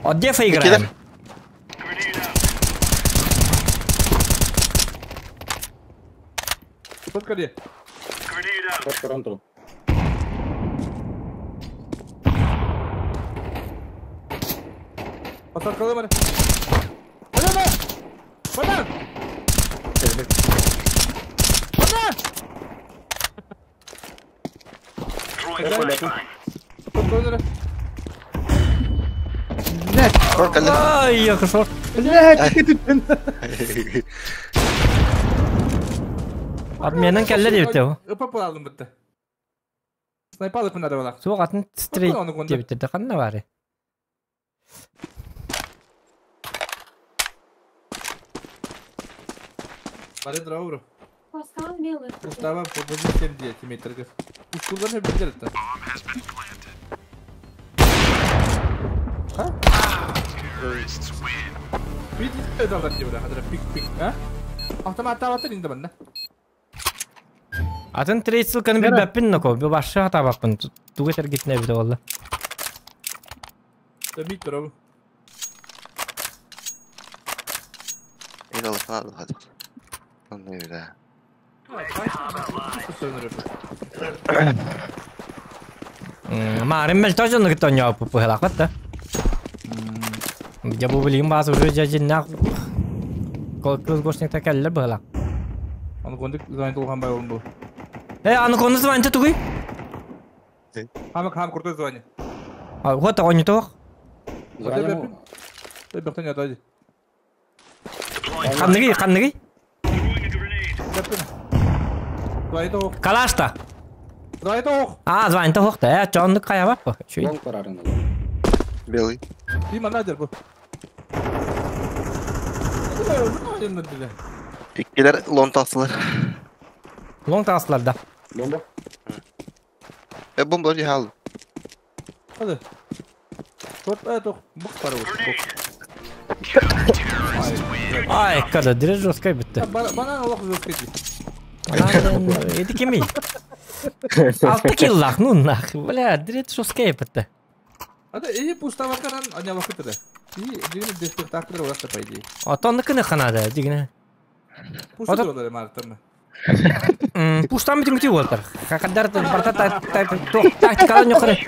От дефа играем. Сколько ли? Посадка бар. Банан! Банан! Банан! Ай, я шорт. Блядь, түттен. Обменен кэллэ диэбитэ. Ыпа алым бітті. Снайпа алып мына бала. Суох атын стрейт диэбитэ да ханна баары. Бары дравру. Устава по 7 метров. Устулар не билдер это. А? Видите, это да, хадра пик-пик, а? Автомат таватыр инде банда. Атын трейд ссылканы билбэппин ноко, бу башы хатабаппын. Туга тергитне бит олла. Да бит драву. Эл алыпна хadi. Онны да. Маарым мел тоже нагытон яу пупу хелакват да. Я бу билигин баасы уже жажинна кыз гошник кэллер быһылак. Аны кондук звонит улхан бай олун бу. Э, аны конду звонит тугуй? Хам хам крутой звонит. А, вот он тоқ. Бэхтэн ятады. Ханныгы, ханныгы? Звонит ох. Калашта. Звонит ох. А, звонит ох да. Э, чонды кая бап. Чуй. Белый. Би менеджер бу. Иккилер лон тасылар. Лон тасылар да. Бомба. Э бомба жихал. Hadi. Шорт э тох бокс бар бу. Ай, када директ жесткай битти. Банан Аллах жесткай. Эти кими? Алты киллах, ну нах. Бля, директ жесткай битти. Ада и пустава канан аня вакыты да. И дигне дефтер тактыр уракта по идее. Отонны кыны ханада, дигне. Пусты олар мартымы. Пустам битим күтү болтар. Хакадар барта тактикалар ньохары.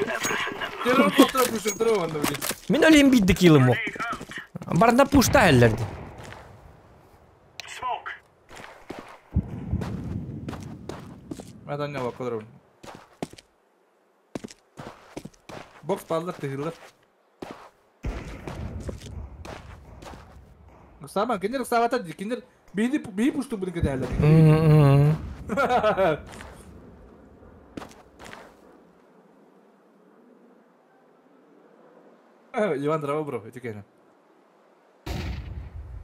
Мин олим бидди килым о. Барында пушта эллерди. Мен аня вакыты. Бокс баллар тыгылар. Сама кинер савата кинер бейди бей пушту буду кедәле. Иван здорово, бро, эти кена.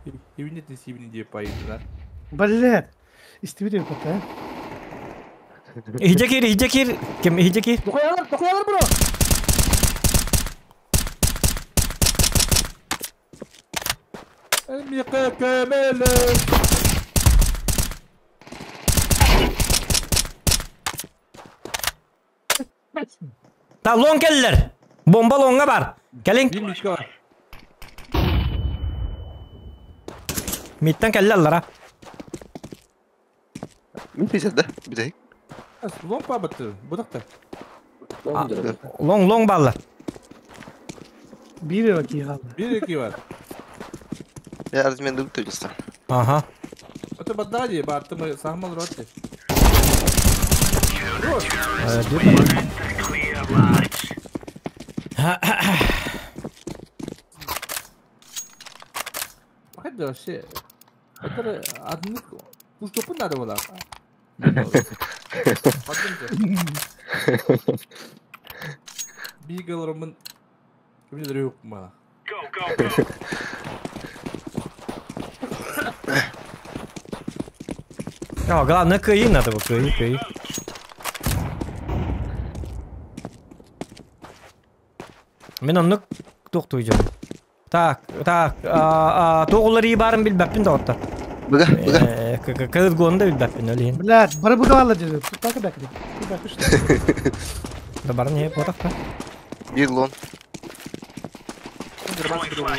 И нет не сибни где поедет, да? Блядь. Истибит пота. Иһдэ кир, иһдэ кир. Ким иһдэ кир? Тохоялар, тохоялар, бро. Микакамеле. Та лон келлер. Бомба лонга бар. Келин. Миттен келлер а. Мин пизде, биде. Лон пабыты, будакта. Лон лон баллар. Бир эки калды. Бир эки бар. Я размен дуб төлөстө. Ага. Это бадади, бартымы сахмал ротты. Хәдә вообще. Это одних пуштопы надо было. Бигаларымын кимдер yok mu? О, главное, кыйы надо было, кыйы, кыйы. Мен оннук тохтуйдум. Так, так, тоғылар барын билбәппин да отта. Быга, быга. Кыз гонда билбәппин өлейін. Блядь, бары бугала деді. Так бәк. Да барын не ботақта. Bir лон.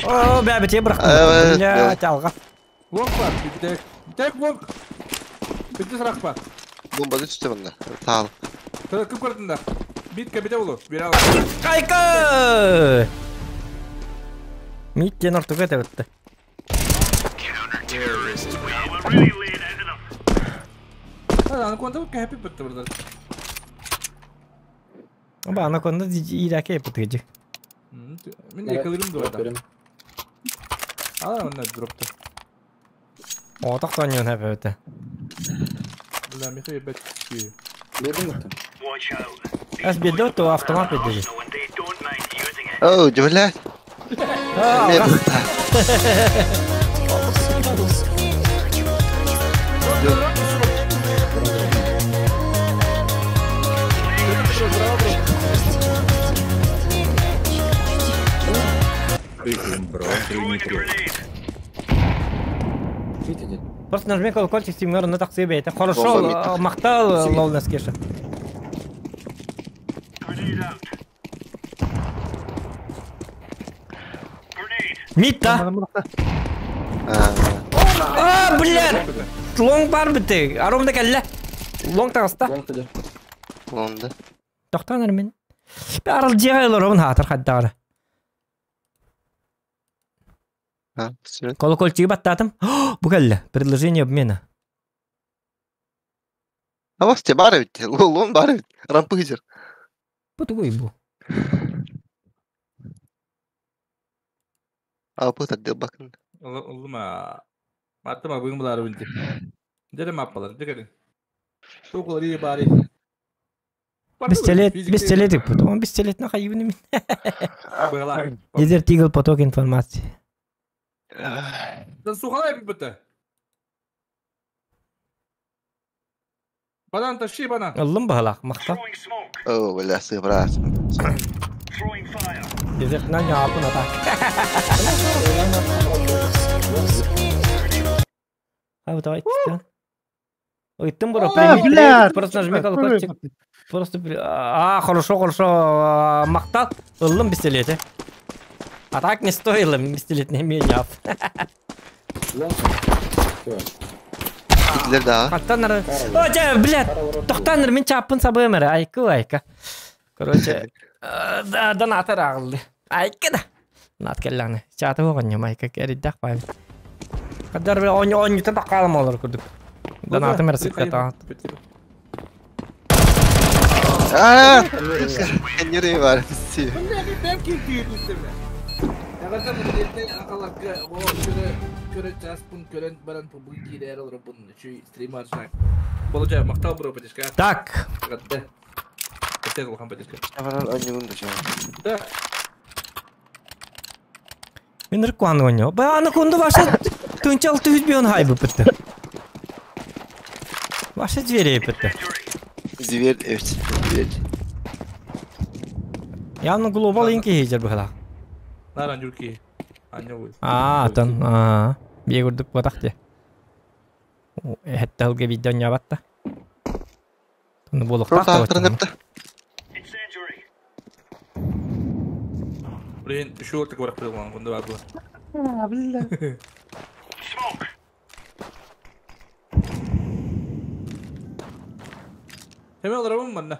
О, бә бите бырақтым. Блядь, алға. Лонг бар, битек. Битек лонг. Битте сырақ бар. Бомбаны түсті бұнда. Тағыл. Тағы кім көрдің да? Бит кабите болу. Бере ал. Кайка! Миттен ортуға тәбітті. Анаконда bu happy bitti burada. Оба, анаконда ираке yapıtı. Мен екілерім да. Ала онна дропты. О, тоқтан happy bitti. Бля, Михаил бет. Бердим бітті. Әс бедді то автомат бедді. Оу, блядь. А, Бро, Видите? Просто нажми колокольчик, стимгар на такси бейте. Хорошо, мақтал лол наскеша. Митта. А, блядь! Лонг бар бітті. Аромда кәлі. Лонг тағыста. Лонг тыдыр. Лонда. Тоқтаныр мен. Арал жеғайлар оғын хатыр қаддағыр. Колокольчиги баттатым. Бу кәлі. Предложение обмена. А вас те бар бит. Лон бар бит. Рампы гызер. Бу тугуй бу. А бу таддыл бакын. Улма. Маттыма бүгін бұлары білді. Дерем аппалар, дегелин. Тоқылар ие бары. Пистолет, пистолет деп. Он пистолет на хайвын мен. Бұғала. Дезерт Игл поток информации. Сухалай бітті. Банан тащи банан. Аллым бағалақ, мақта. О, бля, сыбрас. Дезерт на япын атак. А, давай, кистен. Ой, тым бро, блядь. Просто нажми колокольчик. Просто, а, хорошо, хорошо, мақтал. Ыллым пистолете. А так не стоило пистолет не меняв. Итлер да. Аттаныр. О, жа, блядь. Тоқтаныр, мен чаппын сабымыр. Айкы, айка. Короче, да, донатор ағылды. Айкы да. Нат келләне. Чаты оған нем айка кериддақ байым. Қадар бір он он ютын таққалым олар күрдік. Донатым әрсіп ката. Аа! Кеннери бар. Так. Мен ыркуан ойнау. Ба анаконда ваша тынчал түз бион хайбы бітті. Ваша двери бітті. Зверь, evet, зверь. Явно глобал инки хейджер бұхала. Наран юрки. А, тон, а, бегурдук батахте. Хәтта хылга видео нябатта. Тоны болуктак та. Блин, еще вот такой рахпил, он два было. А, бля. Hemen arabam var ne?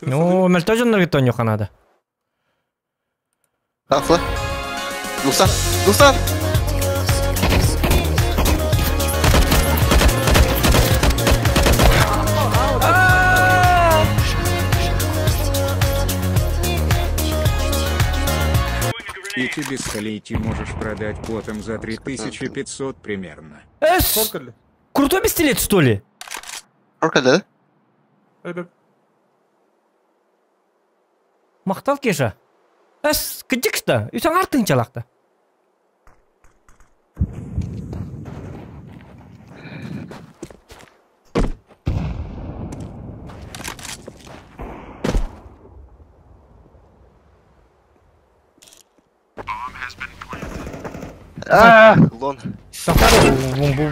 Ну, мөлтөжөннөр кетон юханада. Afla. Дусан, Дусан. И ты без колейки можешь продать потом за 3500 примерно. Эс! Крутой пистолет, что ли? Сколько, да? Махтал Кеша. Эс, кыдьыкста, үс аҥаар тыынчалаахта. А, лон.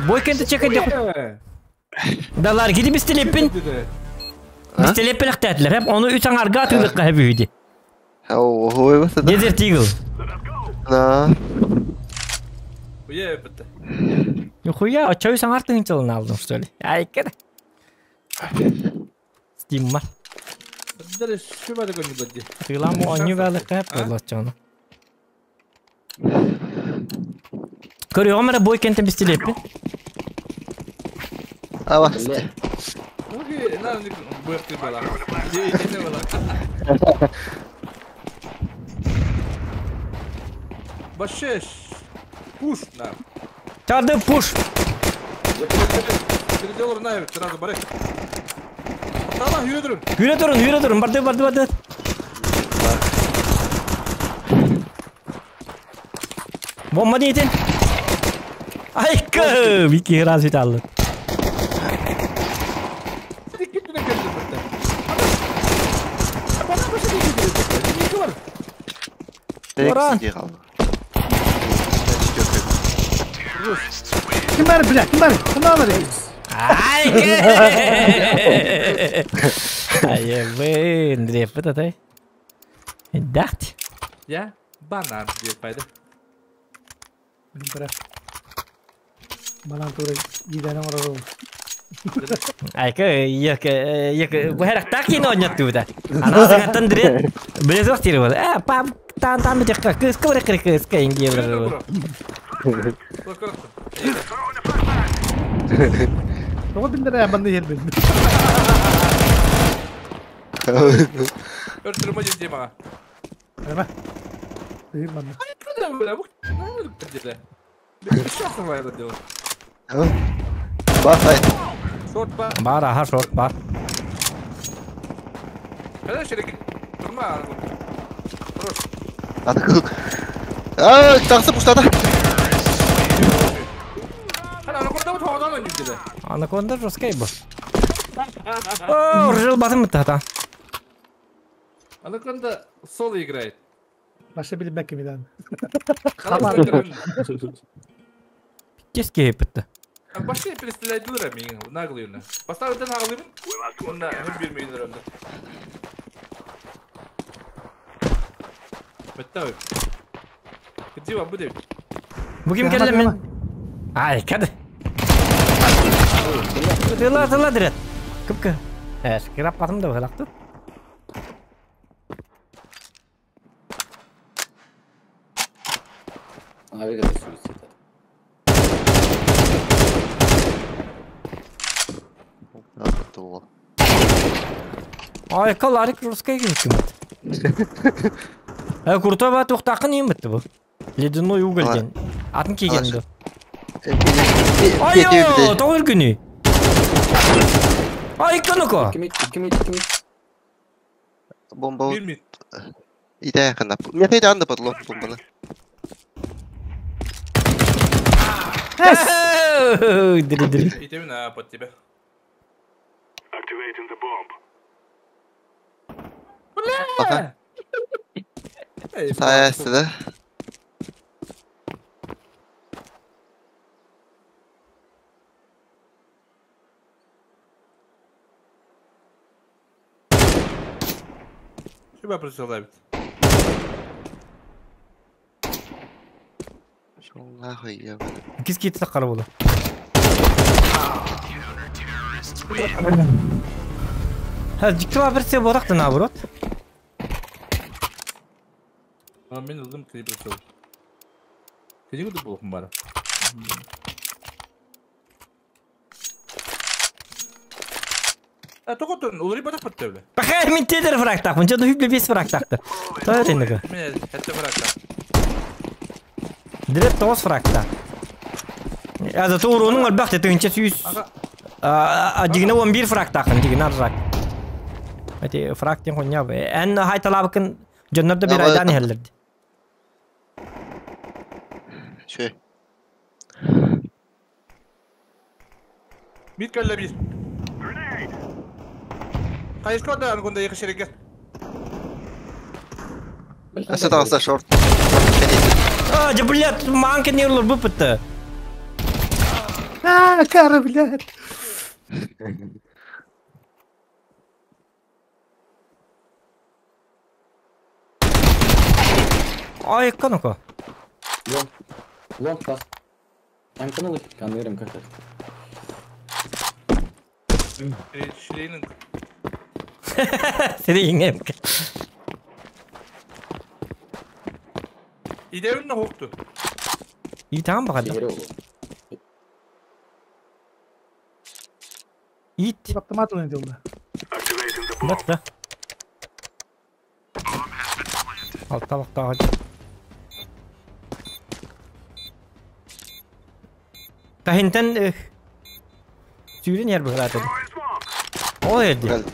Бой кенте чекай. Далар гиди бистелеппин. Бистелеппин ахтаатылар. Хеп оны үс аңарга атыылыкка хеп үйди. Ой, вот это. Desert Eagle. Да. Хуя это. Нихуя, а чё үс аңар тыынчалын алдым, что ли? Айкыр. Steam бар. Даже шуба такой не бадди. Тыылам оню бәлікка хеп болот. Көрüyorum эрэ бой кентен бистелеппин. А, бас. Окей, на бықты бала. Иди бала. Башеш. Пуш на. Чарды пуш. Переделал на сразу барек. Тала yürü. Yürü durun, yürü durun. Барды, барды, барды. Бомба дейтін. Айкы! Вики раз алды. Оран. Ким бары, бля, ким бары? Ким бары? Айкы! Айыбын, дреппет атай. Дахт. Я банан деп пайда. Бара. Банан туры идәнең орору. Айкы, ек, ек, бу характар кино ойнаттыбыта. Ана сагаттан дре. Биле зох тири бол. Э, пам, тан тан бит кыз кыз кыз кыз кыз кыз. Тоҕо билдер манны ел бил. Өртүрмө дем ага. Эме. Тыыр манны. Бас ай. Шорт бар. Бар, аха, шорт бар. Када шерек. Турма. Хорош. Ата А, тақсы пустата. Хана анаконда тоғдан ойнап деді. Анаконда жесткий был. О, жыл батым тата. Анаконда соло играет. Баша билбек кимиден. Кеске бітті. Башка перестрелять миң наглыйны. Поставить наглыймын. Онда hem бермейін ұрымды. Бітті. Где вам будет? Бу ким келді мен? Ай, кәді. Тыла, тыла дирет. Кыпкы. Э, шкирап батым да былақты. Abi kadar suicide. Ай, каларик русская ким Э, крутой ба тоқтақын ең бітті бұл. Ледяной уголь ден. Атын кигенді. Ай, тоғыр күні. Ай, кыныко. Ким ким ким Бомба. Иде қана. Мен қайда анда подло бомбаны. Дри дри. Идем на под тебя. Activating the bomb. Баха. Саясты да. Шуба присылает. Нахуй ебаный. Киски таққары болды. Ха, жіктіва бір се борақты наоборот. А мен ылдым кири присыл. Кири гуду болохум бара. А тоқотон улары батақ бітті бile. Бақай, мен тедер фраг тақпын. Жо, хүбле 5 фраг тақты. Той ренегі. Мен хәтті фраг тақ. Директ 9 фраг тақ. А зато уронун албақ тетігінше сүйіз. А дигіне 11 фраг тақын, дигіне аржак. Эти фраг тен хуйня. Эн хайталабыкын Дьоннор да бир айдаан иһэллэр дии. Шö. Bir kelle bir. Kayışko da ангунда yıkışırıgı. Өссө таҕыста шорт. А, да блядь, манка не урлар буппыта. А, кара, блядь. Ай, канака. Лонг. Лонг пас. Амканулы, канырым как-то. Ширinin. Сири İdevin ne hoktu? İyi tamam bakalım. İt. Автомат он делал. Bak da. Altta bak daha. Tahinten sürün yer bırakır. O erdi.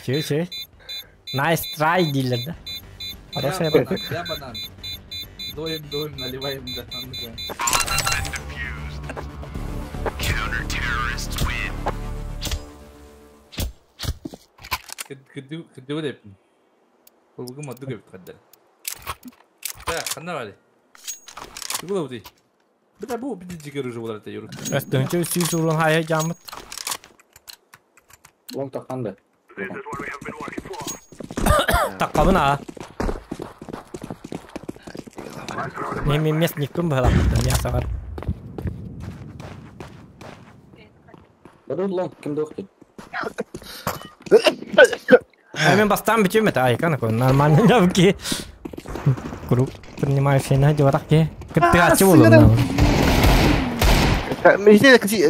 Şey şey. Nice try deyilerde. Да. Хорошая банан, я банан. Доим, доим, наливаем, да. كدو لعب. هو ما دوق بتخدل. لا خلنا عليه. تقول ودي. بلعبوا بدي تجيكرو جوا تيرو. بس دونجو سيسورون هاي جامت. Лонг таққанды. Таққабын а. Мен местникпін бұғалап, я сағар. Бадут лонг, кімді оқты? Мен бастан бүтем это, ай, канако, нормально лявки. Круг принимающий на дёрахке. Кыттыгачы болу.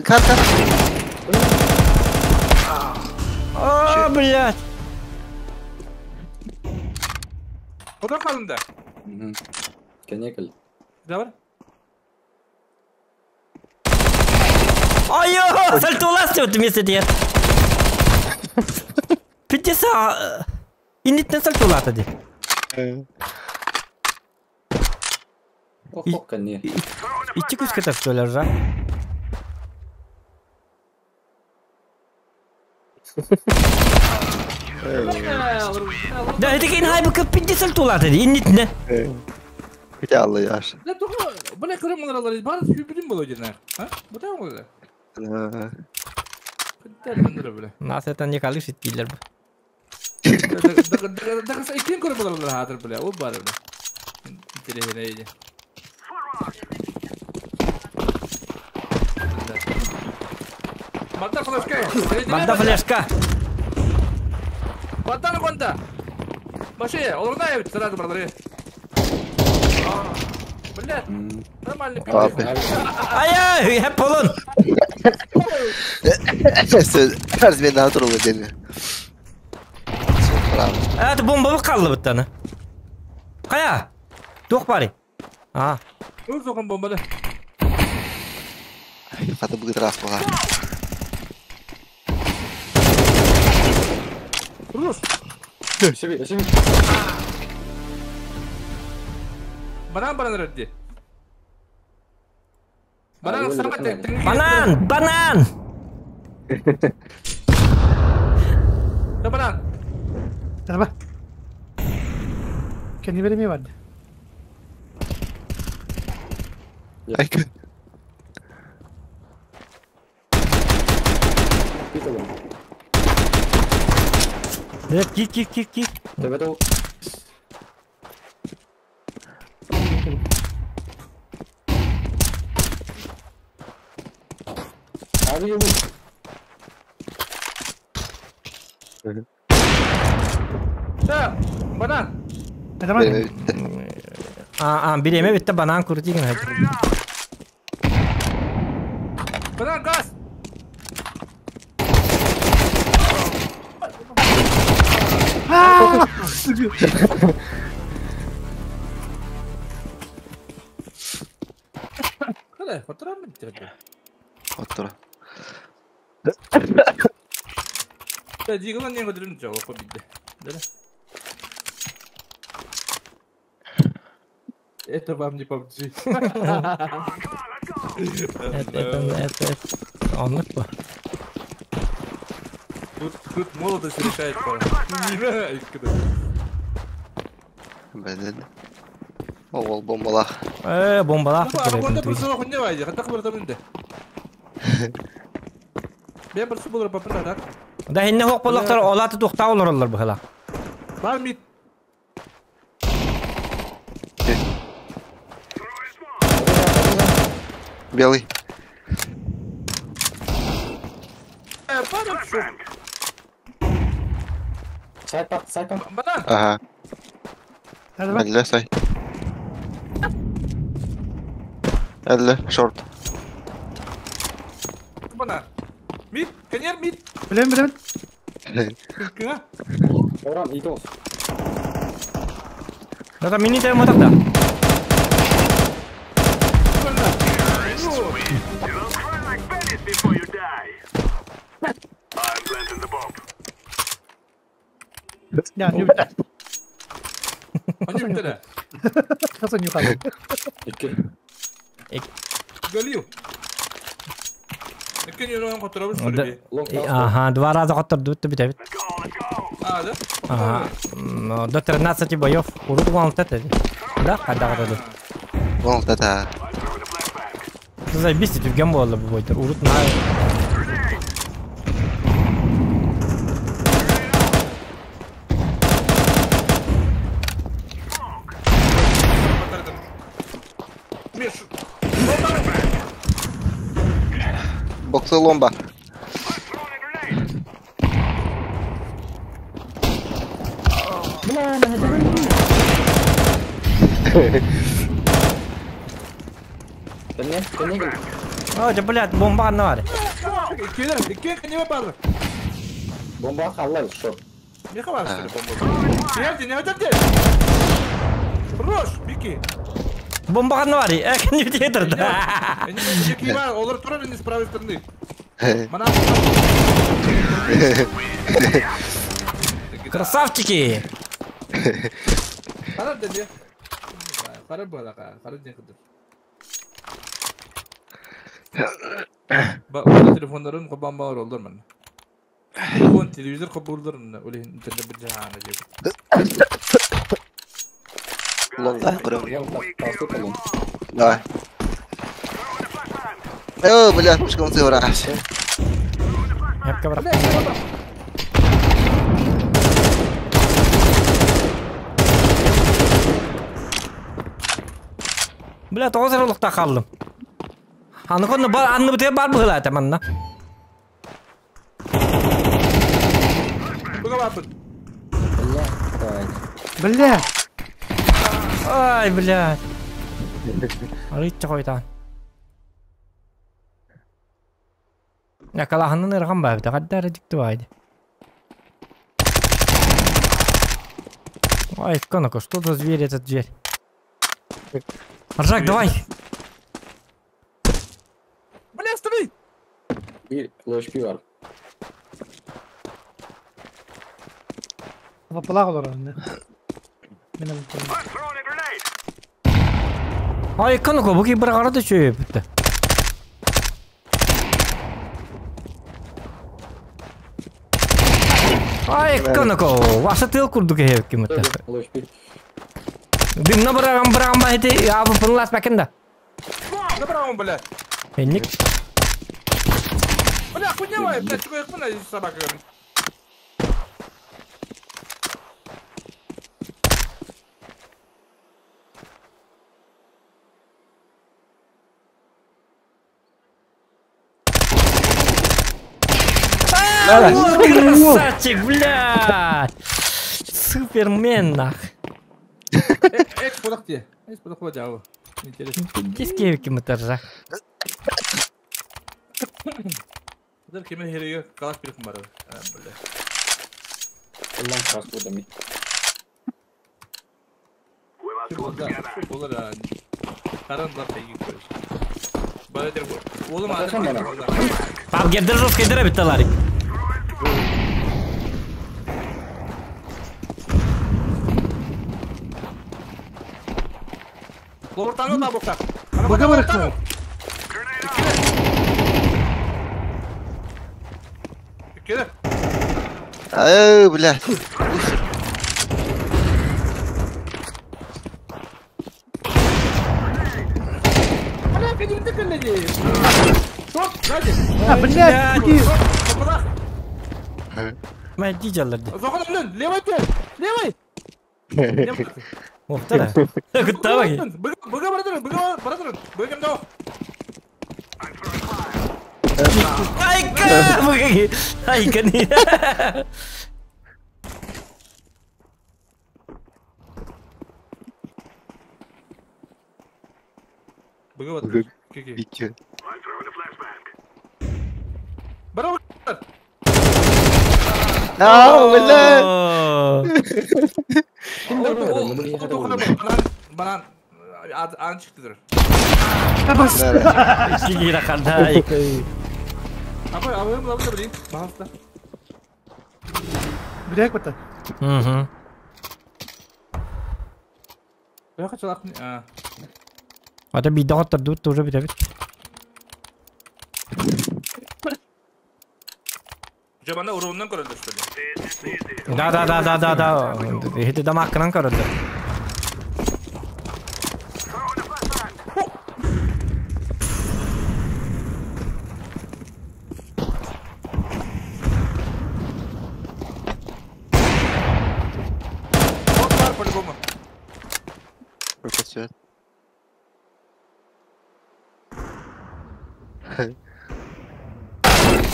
Карта. О, блядь. Куда қалында? Кенекіл. Давай. Ой, сальтулас вот вместе дед. Пятиса. Иннитнен сальтулата ди. Ох, кене. Ичи күскә таптылар жа. Да, это кейн хайбы кып 50 тулаты ди, иннитне. Бите алла яш. Да туга, бля көрөм алар, бар сүбүрүм боло дена. А? Бу да боло. Кыттар бля. Нас это не калышит киллер. Да да икин көрөм алар хатыр бля, ол бар бля. Интересно иди. Мата флешка. Мата флешка. Батан конта. Баши, олорна сразу брали. Блядь, нормальный пиздец. Ай-ай, хеп болун. Размен турулу дени. Это бомба қалды бұттаны. Қая? Тоқ бари. А. Өз оған бомбаны. Хаты бүгін рас болған. Рус. Себе, себе. Банан банан редди. Банан Банан, банан. Да банан. Давай. Kendi veremiyor vardı. Айкын. Кик, кик, кик, кик. Да, банан. Давай. А, биреме битте банан куру деген hadi. Банан газ. Хотурам бит. Оттора. Дигылан не көдүрүм жок, окко бидде. Да. Это вам не PUBG. Это оннук бу. Тут молодость решает пора. Бәден. Ол бомбалах. Бомбалах. Бу бір сұрақ не бар? Қата қыбыр табынды. Мен бір су болар папын да. Да хинне хоқ болақтар олаты туқта олар олар бұхала. Бар мит. Белый. Сайт бак, сайт бак. Банан. Ага. Hadi bak. Әллә сай. Әллә шорт. Банан. Мит, конер мит. Билем билем. Кына. Оран, ит olsun. Да мини тайм отақта. Ya ne bitti. Они битте. Nasıl yukarı? İki. Галил. Экен юрон которабыз Да. сүрби. Long house. Ага, два раза которды бітті бітті. А, да? Ага. До 13 боев. Урут вон это. Да, когда которды. Ол да да. Заебись, түрген болды bu бойтер. Урут на. Меш. Боксы ломба. Кенне, кенне кел. О, да блядь, бомба на бар. Иккилер, икки кене бар. Бомба халлай, шорт. Не хавар что ли бомба. Сверьте, не хотите? Хорош, Бики. Бомба на бар. Э, не театр да. Икки бар, олар турар не с правой стороны. Мана. Красавчики. Харар деди. Харар балака, харар не кыдыр. Ба, телефонларын кобан бар олдар мен. Телефон, телевизор кобулдар мен. Оле интернет бир жаана жеп. Лонга көрөм. Long house long. Давай. О, блядь, мышкам цифра. Япка брат. Бля, тоғыз ұрлықта қалдым. Аны конны бар, анны бітер бар бұғыла әтеманна. Буга бапын. Бля, давай. Бля. Ай, блядь. Арытчы қойтан. Якалахынын ырған бабыта, қаддары дикті байды. Ай, коноко, что за зверь этот зверь? Ржак, давай! Бля, останови! Bir low HP var. Vapalak olur önünde. Benim Ай, коноко, бұки бір қарады чөй бітті. Ай, коноко, ваша тыл курду кехеп кимитті. Low HP. Дымна быраган быраган бахити, абы пынлас бәкін да. Направо, бля. Энник. Бля, хуйня, блядь, чего я хуйня собака. Красавчик, блядь! Супермен, нах. Эк, куда где? Эк, куда куда Интересно. Диски кимитер жак. Dur kimin heriye kalaş bir kumara. Бля. Long house burada mid. Şu burada, şu burada. Karan da peki koyuş. Oğlum Bakarsan bana. Пабгердер жесткайдыр бит Ларик. Лортаны да бокта. Быга барыктар. Келе. Ай, бля. Бля, кедимди келледи. Шорт, сзади. А, блядь, иди. Куда? Мәди жалларды. Заходим, блин, левый ты. Левый. Оптара. Куттаба ки. Быга бардыр, быга бардыр. Быгам да. Айка! Быга. Айка не. Быга бардыр. Кеке. Битё. Бара. А, бля. Банан. Ан чыктыдыр. Бас. Кигира кандай. Апа, абым лабы блин. Баста. Блядь, бата. Угу. Я хочу лахни. А. Ата бит доктор тут тоже бит бит. Жабана уруунан көрөдө что ли? Да да да да да да. Хити дамаккынан көрөдө. Вот бар по-любому. Пропустил.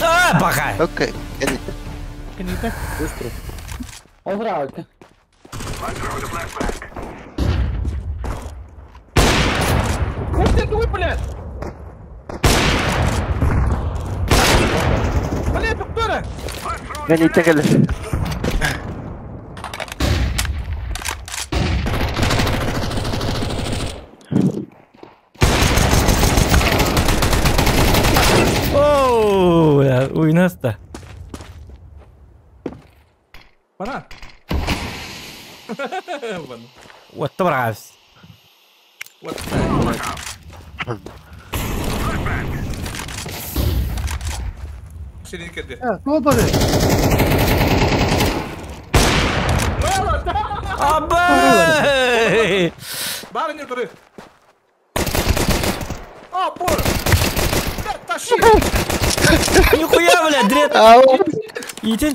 А, бака. Окей. Это Кените. Быстро. Он нравится. Ух ты, дуй, блядь! Блядь, доктора! Я не тягали. Оу, уйнаста. Банан! Банан. Вот брас. Вот. Ширин кеди. Сол бары. Абай! Барыня туры. О, боже! Блядь, тащи! Нихуя, блядь, дред. Итин.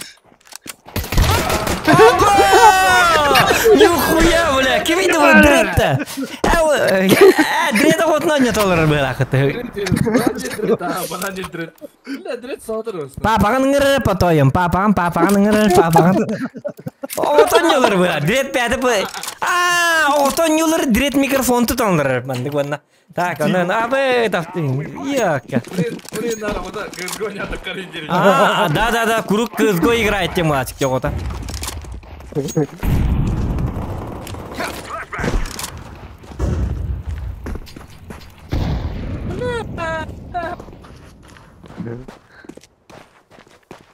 Нихуя, бля, кем видел дред-то? А, дреда вот на не толар была. Банан не дред. Бля, дред саудыр. Папаҕын ыҥырыр потойум, папаҕын, папаҕын ыҥырыр, папаҕын. Оҕотон была, дред пяты пы. А, оҕотон ньулар дред микрофон туталлар мандык ванна. Так, онон абы тафтын. Яка. Блин, надо вот так, кызго не карин А, да, да, да, курук кызго играет тематик оҕото.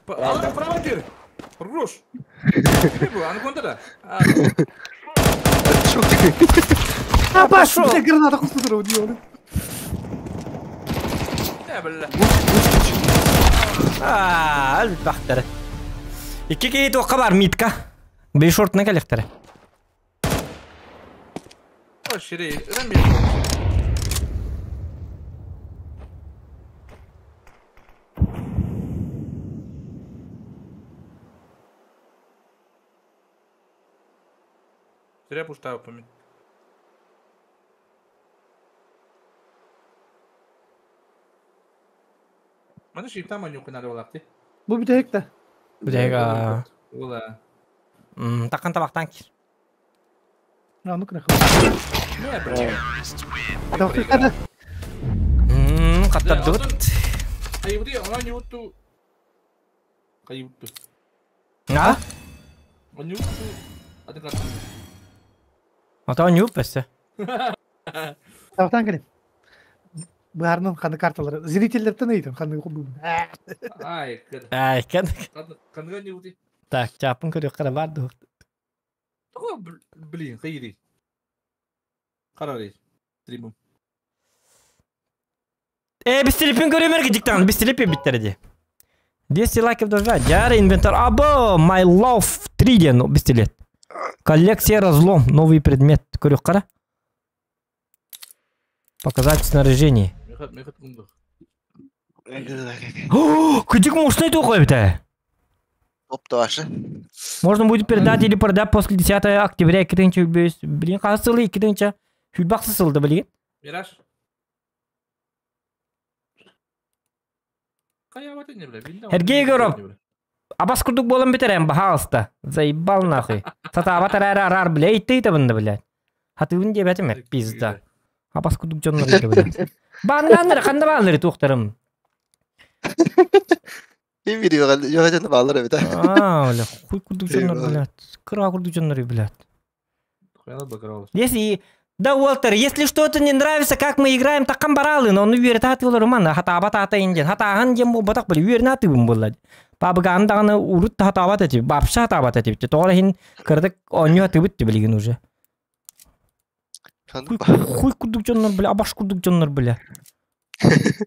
Алла, право дир. Руш. Анаконда да. А, пошел. Блядь, граната кустудыр, убил. Не, бля. А, албахтар. Икки кей тоққа бар митка. Бей шортына кәлектері. О, шири, рами. Зря пуштаю помню. Маны шиптан манюк надо было ты. Бу битек да. Битек. Ола. Таққан табақтан кир. А, ну-ка нахуй. Не, блядь. Қаттар дұғыт. Кайыбыды, она не уту. Кайыбыды. А? Не уту. А ты как? Ата не упасся. Табақтан кирем. Быһаарынан ханнык карталары. Зрительлэртэн ыйытын ханныгы холбуубун. Ай, кыр. Ай, кэн. Ханныга не бути? Так, чаапын көрүөххэ эрэ баар дуо? Тоҕо блин, хайыри. Харарый. Стримым. Э, бистилиппин көрүмэр диктан, бистилиппи биттер ди. 200 лайков должна. Жара инвентарь. Або, my love 3 диэн бистилет. Коллекция разлом, новый предмет. Көрүөх қара. Показать снаряжение. Кыдик мощный такой это. Топ-то Можно будет передать или продать после 10 октября 2005. Блин, хасылы 2 Хүлбақсы сылды, блин. Мираж. Сергей Егоров. Абас курдук буолан бүтэрэн, баһаалыста. Заебал нахуй. Сатаабат эрээри араар, бля, ыйытыытабын да, блядь. Хатыыбын диэбэтим ээ, пизда. Абас курдук дьоннор ыйда, блядь. Бааннааннары, ханна бааллары туохтарым? Ким видеоға дьоно бааллар эбит Аа, бля, хуй курдук дьоннор, блядь. Кыра курдук дьоннор, блядь. Если да, Уолтер, если что-то не нравится, как мы играем, таккан бараалын, ону үөрэтэ сатыылар уман, хатаабат аата инден, хатааһын диэн буолбатах, били, үөрэнэ сатыыбын буолла. Пабыгаан даҕаны урут да хатаабат этибит, вообще хатаабат этибит. Тоҕо иһин кыратык оонньуу сатыыбыт билигин уже. Хуй, хуй курдук дьоннор, бля, абаш курдук дьоннор, бля.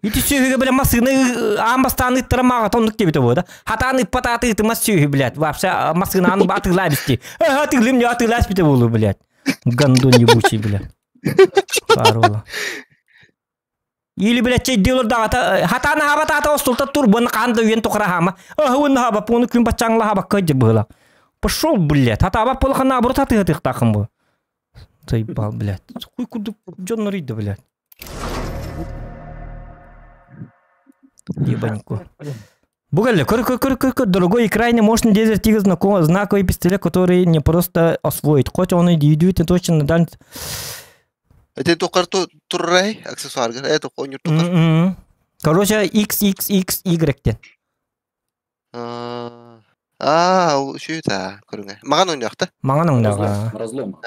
Ити сүөһүгэ бля массыына аан бастаан ыттара мааҕата оннук диэбитэ буо да. Хатаан ыппат ааты ыытымас сүөһү, блядь. Вообще массыынаан атыылаа эбисти. Э, атыылыым, не атыылаа эспитэ буолуо, блядь. Гандон ебучий, блядь. Парола. Или, блядь, чэйдии олордоҕута хатаан аһаабат аата остулта тур, буонна хаан да үйэн тухары аһаама. Аһы хаабап, уону күн баччааҥла аһаабакка дьэ быһыла. Пошел, блядь, хатаабат буолахан наоборот атыыһатыахтааххын бу. Заебал, блядь. Хуй курдук дьоннор ыйда, блядь. Ебаньку. Бугалли, көр, көр, көр, көр, көр, дорогой и крайне мощный Desert Eagle знаковый пистолет, который не просто освоить. Хоть он и действительно точно на дан... Это токар туррай аксессуар, это конюр токар. Короче, XXXY ден. Аа, үчүгэй көрүҥэ. Маҕан оҥньоохто. Маҥан оҥнооҕо. Разлом.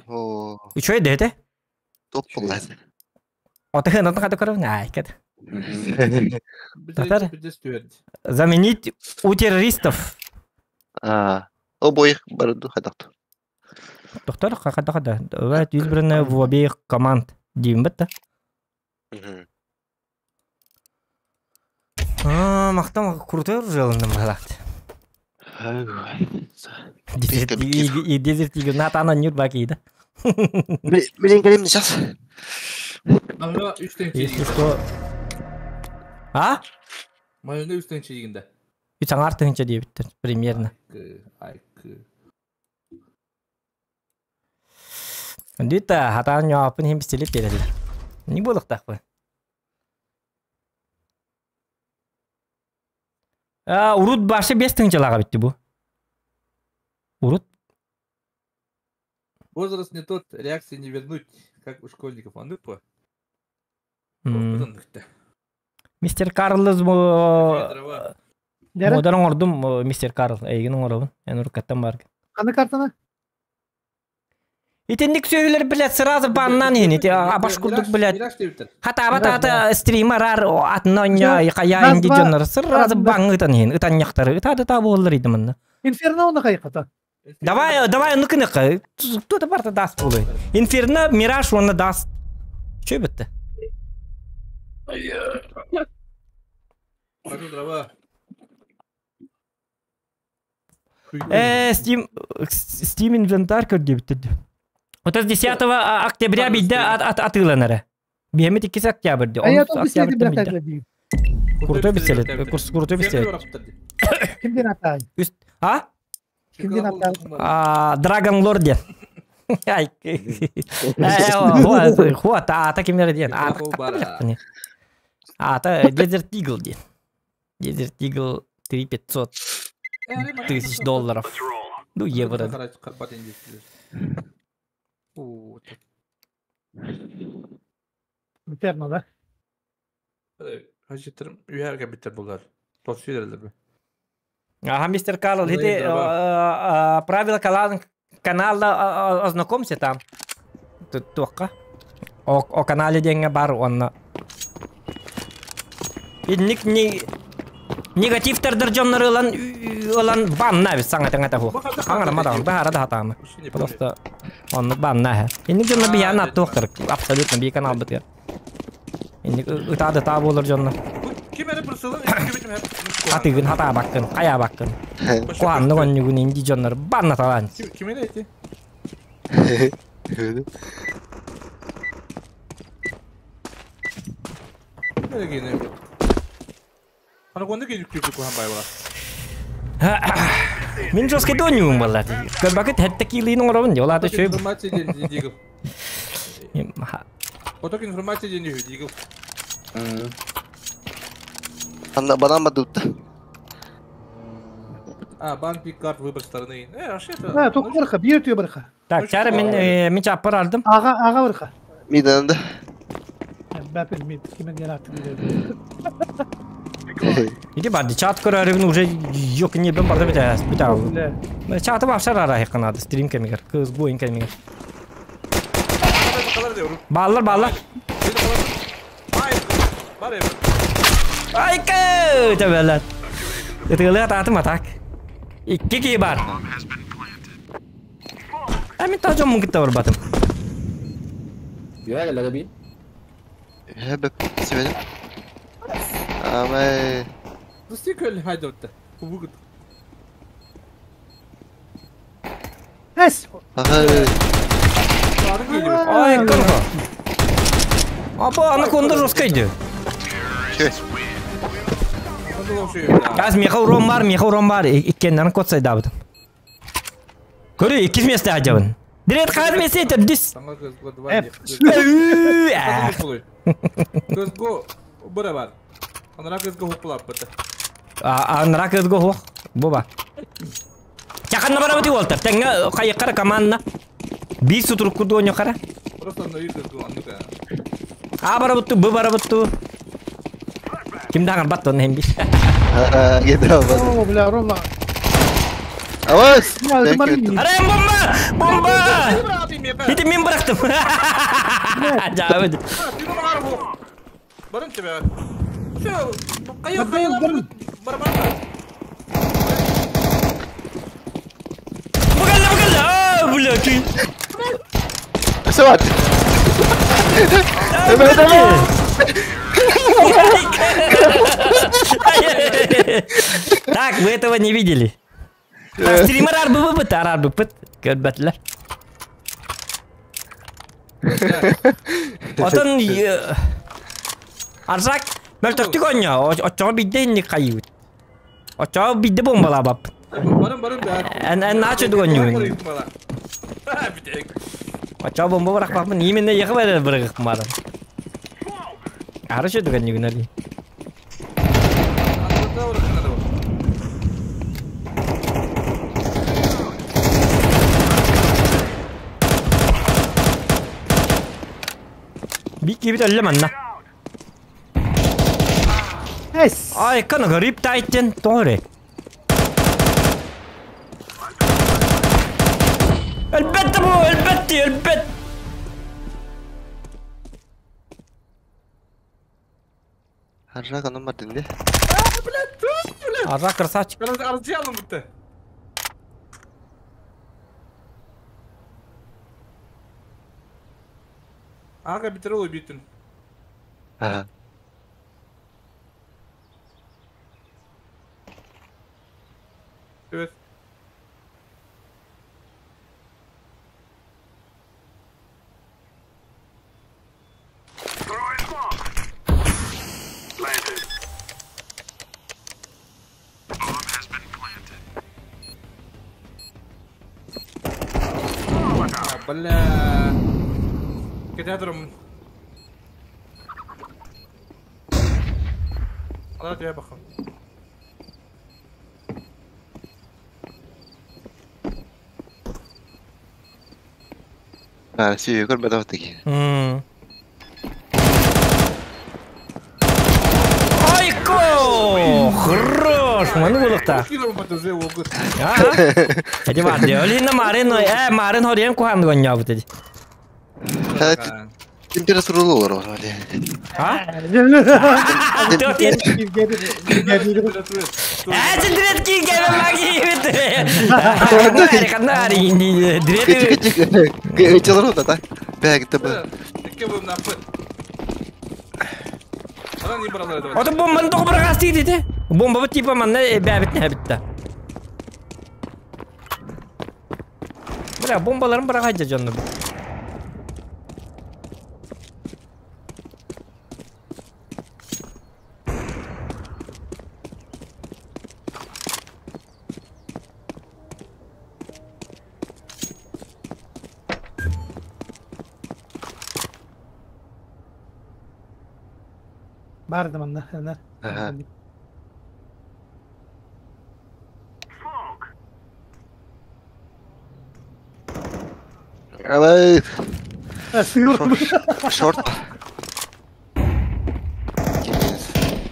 Оо. Үчүгэй да этэ. Топ буолла. Отыһын отын хата көрөбүн аай кэт. Татар. Заменить у террористов. Аа. Обоих барыду хадахту. Доктор хада хада. Давай избранная в обеих команд. Деймін бітті. А, мақтан крутой оружие балат. Дезерт Игл натана нюр бакида. Блин, кэлим сейчас. Если что... А? Майонез үстен чигинде. Үс аҥаар тыһыынча диэбиттэр примерно. Дүтэ хатаан ньооппун иһин пистолет биэрэллэр. Не буолуохтаахпын. А, урут башы 5 тыһыынчалаах эбитти бу. Урут Возраст не тот, реакции не вернуть, как у школьников. Аннык по. Мистер Карлос Модар оҥордум мистер Карл эйигин оҥоробун эн уруккаттан бар. Ханна картаны? Итинник сүөһүлэр, блядь, сразу баннан иһин ити абаш курдук, блядь. Хатаабат аата стрима рар атына онньо хайа инди дьоннор сразу баҥ ытан иһин ытанньахтары ытааты таа буоллар иди манна. Инферно на хайхата. Давай, давай, ну кыныка. Кто-то барта даст буолуй. Инферно, Мираж уонна даст. Чё бітті? Пойду дрова. Steam инвентарь көрдүбүттэр. Вот с 10 октября бидде атыыланара. Биһэмит 2 октябрь. А я там биседи. Крутой пистолет. Крутой пистолет. Кимден атай? А? Кимден атай? Dragon Lord. Ай. Хуа, ата кимнер диэн. Ата Desert Eagle диэн. Desert Eagle 3500 тысяч долларов. Ну, евро. Инферно, да? Хажиттарым үйәрге биттер булар. Тосүйдерлер. Ага, мистер Карл, ты правила канала ознакомься там. Туохха. О канале диэҥҥэ баар онно. Инник негативтердер дьоннор ылан банна бит саҥа тэҥэ таһу. Аҥарама даҕаны баһара да хатаама. Просто оннук банна. Инник дьоннор биһиэн аттуохтар абсолютно бии каналбытыгар. Инник ытаа да таа буолар дьоннор. Ким эрэ бырсылын Атыгын хатаабаккын, хайаабаккын. Куаннык онньугун инди дьоннор банна талаан. Ким эрэ эти? Мин жёсткий доньюм была. Көрбакыт хэтте килин оҥоробун дии. Ол аата үчүгэй. Информация диэн дигил. Поток информация диэн үһү дигил. Анна банан бадутта. А, бан пик карт выбор стороны. А что это? Да, только бырха, биир түйе бырха. Так, чара мен чаппар алдым. Ага, ага бырха. Мидан да. Бәпін мид, кимен ден аттым. Иди барды, чат көрөрүбүн уже yok не бен барда битә, битә. Чаты башар ара якынады стрим кемигер, кыз буйын кемигер. Баллар, баллар. Айка, төбелер. Ытылы ататым атак. Икки ки бар. Мен тажом муң китте барбатым. Юра келді би. Хэбэ себеdim. Амай. Дусти көл хайдотта. Кубугут. Эс. Ай, кырга. Апа, аны конды жестко иди. Газ меха урон бар, меха урон бар. Иккеннерин кот сайдабыдым. Көрү, икки месте ажабын. Дирет каз месте дис. Көзгө бара бар. Анра көзгө хуплап бата. Анра көзгө хук. Буба. Чаканна бара бути болтар. Теңге кайыккара команда. Бир сутурук курду ойно кара. Просто аны көзгө анныка. А бара бутту, б бара бутту. Ким дагы бат оны хем бир. Гедра бат. О, бля, Рома. Авас. Аре бомба! Бомба! Ити мен бырактым. Жабыд. Барын тебе. Все, кайы кайы бар бар. Бугалла бугалла. А, бля, ки. Сават. Так, вы этого не видели. Так, стример арбы быт, арбы пыт, көрбәтләр. Отон Арзак, мөлтөктүк оньо, очоҕо бидде инник хайыбыт. Очоҕо бидде бомбалаабап. Барым барым да. Эн начо дугонньугун. Очоҕо бомба бырахпаппын, именно ехы барар бырыгыкпын барым. Ары дугонньугун али. Бик кибит өллө манна. Эс. Ай, каны грип тайттен торе. Элбетте бу, элбетте, элбет. Аржак анам бар динде. Аржак красавчик. Аржи алым бутты. Ага, битрол убитын. Ага. Evet. Бля. Кедедром. Ала тебе бахам. А, си, көрбөт таки. Айко! Хорош! Маны булыкта. А? Эди бар, Олина Марин, Марин хорен куханды гонья бут эди. Температура olur o hadi. А? Э, дрет киген маги бит. Дрет. Кычы да, да. Бәг табы. Ото бомбаны тоғы бір қасты дейді. Бомба типа манна бәбит не бітті. Бля, бомбаларын бір қайда жонды. Барды манна. Ага. Алай. Шорт.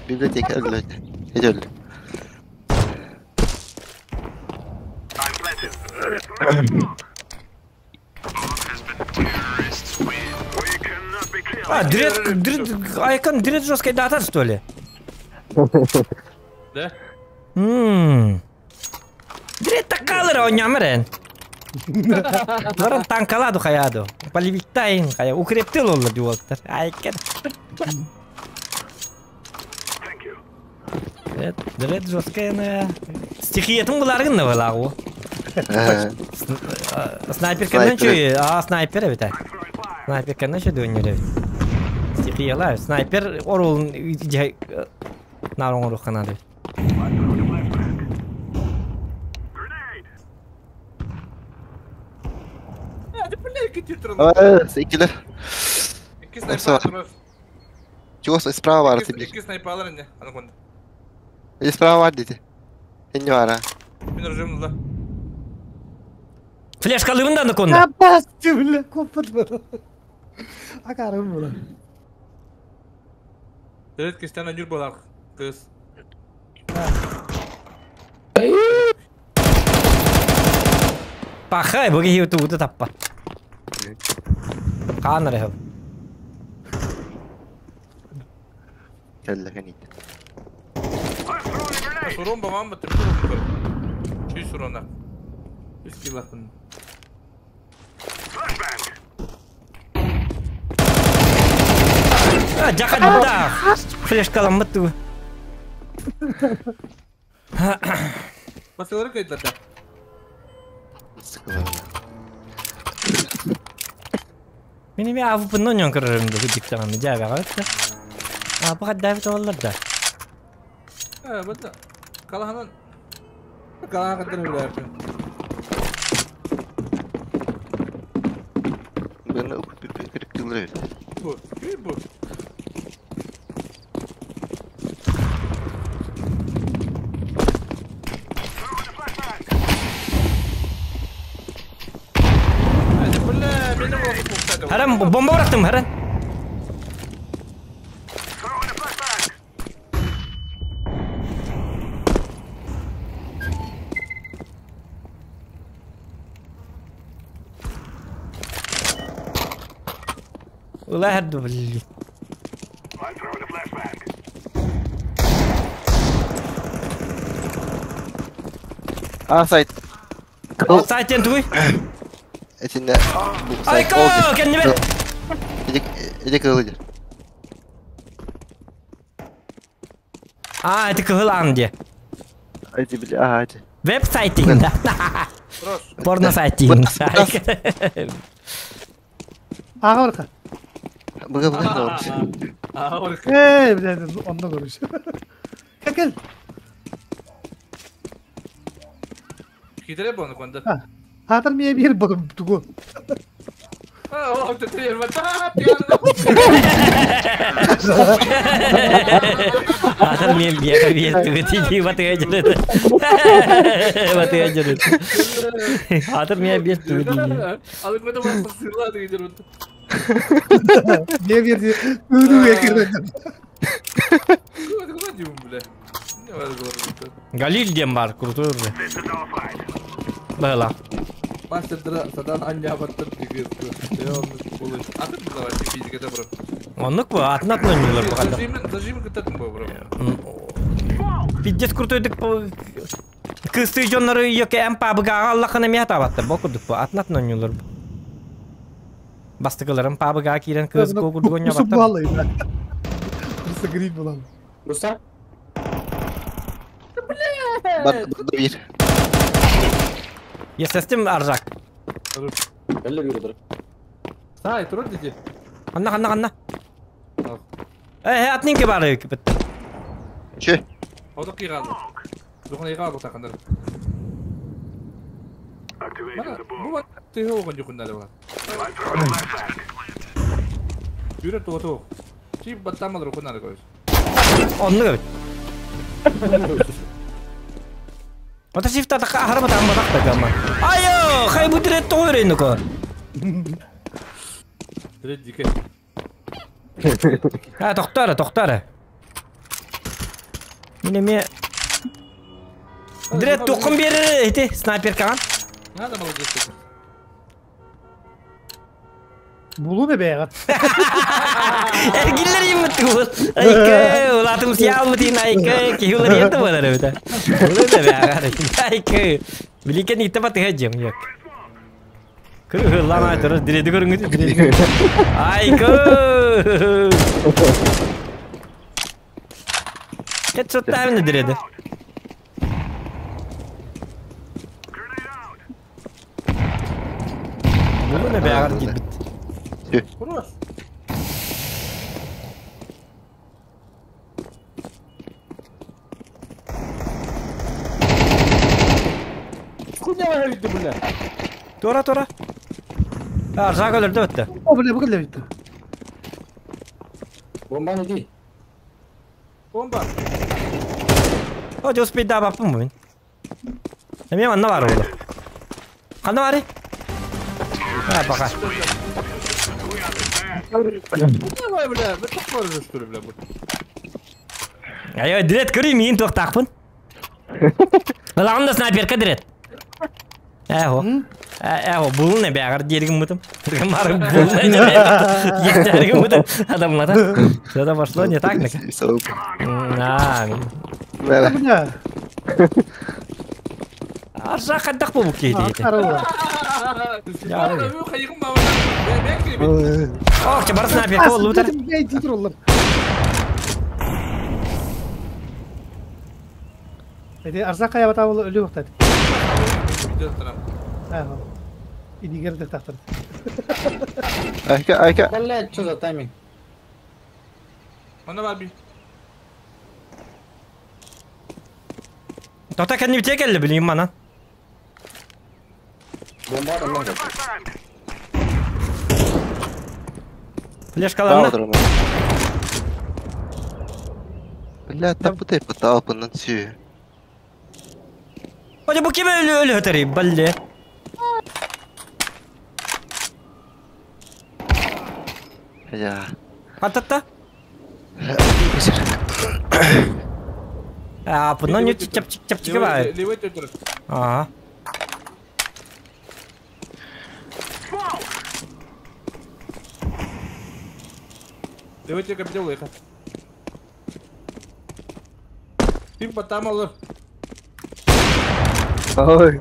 Библиотека öldü. Hiç öldü. А, дрет, дрет, айкон дрет жесткой дата, что ли? Да? Дрет такалыр ойнамырен. Баран танкаладу хаяду. Полевиктайын хая. Укрептил олар диуаттар. Айкон. Дрет, дрет жесткая на... Стихиятын буларгын на балагу. Снайпер кеннен чуй. А, снайпер бит. Снайпер кеннен чуй дөнүрө. Стихиялар. Снайпер орул нарон ору канады. İkiler. Чего справа var dedi. İki sniper alır anne. Anakonda. Справа var dedi. Ne var ha? Мен режим да. Флешка лыбында anakonda. Апасты, бля, копот было. Акарым было. Дөрет кестен жүр болар. Кыз. Пахай, буги хиуту таппа. Канар хав. Кэллэ кэнит. Сурон бамам бат сурон. Чүй сурона. Үс килахын. А, жакада. Флешкаламмыт ту. Басылар кайда да. Мени мен авпын оньон көрөрүм да диктаган жабы гат. А, бага Давид олар да. Э, бата. Калаханан. Калахан кадыр билер. Ben kırık Бу. Бу. Харам бомба бырактым, харам. والله هردو باللي. А, сайт. Сайтен туй. Этинде. Айко, кеннебет. Иди кылыды. А, это кылан де. Эти бля, ага, эти. Веб-сайтинг, да. Порно сайтинг. Ага, орка. Быга быга. А, орка. Эй, бля, онда көрүш. Кел. Кидере бону конда. Хатыр мие бир бодум тугу. А, о, ты ты бата. Хатыр мие бир бир тугу ти баты ажыры. Баты ажыры. Хатыр мие бир тугу ти. Алып көтө басып сыйла деген Мие бир тугу экирде. Галил дем бар, крутой уже. Было. Мастердара садан анньаабаттар дигир. Атын булар физиката бро. Оннук бу атын атын ойнулар бу ханна. Зажим кытатын бу бро. Пиздец крутойдук кысты дьоннору йоке эм пабыга аллахына мия табаттар бу курдук бу атын атын ойнулар бу. Бастыкыларым пабыга киирен кыз курдук ойнобаттар. Баллы. Просто грипп булан. Руса? Бар bir. Естественно аржак. Кэллэ бир удар. Сай, турар диди. Анна анна анна. Э, атнинки бары кипет. Че? Ода кыйгалы. Духна ыйгалы такандар. Бу ты огон жукунда бар. Жүрө тото. Чип баттамал рукунар койс. Онну кебит. Ота шифта така ахарма тамма так гамма. Айо, хай бутре тойре нуко. Дредике. А, тоқтары, тоқтары. Мине ме Дрет тоқын бері эти снайпер каган. Надо молодец. Булу не бәгат. Эргиллер юммут бу. Айкы, улатым сиялмы тин айкы, кихулар ерді болар өтө. Булу не бәгат. Айкы. Биликен итте баты хеджем yok. Кыргыллама турur, диреди көрүңүз, диреди. Айкы. Хедшот таймны диреди. Булу не бәгат гитбит. Хорош. Хуйня видно, бля. Тора, тора. А, жак өлөрдү өттү. О, бля, бу кэллэ битти. Бомбаны ди. Бомба. О, успей да баппын бу мен. Эме манна бар олу. Канда бары? А, пока. Давай, бля, мы так можешь, что ли, бля, бу. Ай, дрет көрейін, мен тоқтақпын. Лагында снайперка дрет. Эхо. Эхо, бұл не бәғір дергім мұтым. Мары бұл не дергім мұтым. Адамлата. Что-то пошло не так, нека. А, Бля. Бля. Аржа қандақ бұл кейде. Каралла. Ох, бар снайперка ол ұтар. Эти арзак кая бата ол өлү вактат. Аа. Инигер тактыр. Айка, айка. Блядь, что за тайминг? Ана бар би. Тота кәнні бите келді білейін мана. Бомба оннан кэллэ. Флешкаларына. Бля, тапытай поталпынан сүй. Оде бу ким өлі өлі өтері, балле. Я. Ататта? А, бұнан не чап чап чап чап бар. Левый төтөр. Ага. Левый төтөр капитал леха. Тим потамал. Ой.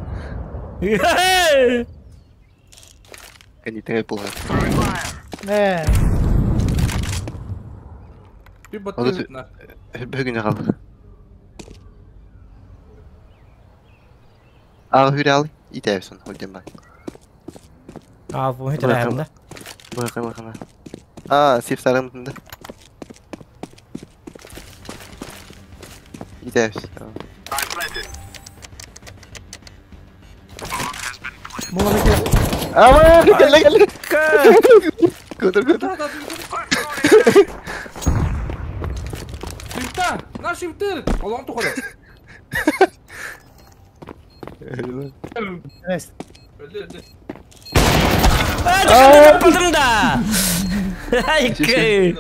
Кәнитеңе булган. Э. Тим потамал. Бүгін қалды. Ағы хүрі ал, итәбісін, өлден бар. А, бу хитер аягында. Бақы, бақы. А, сеп сарымтында. Итәбіс. Ама, кәлле, кәлле. Көтір, көтір. Шифта! На шифтер! Аллаһым тухады. Эс. Өлдү, өлдү. А, тапылдым да. Айкы.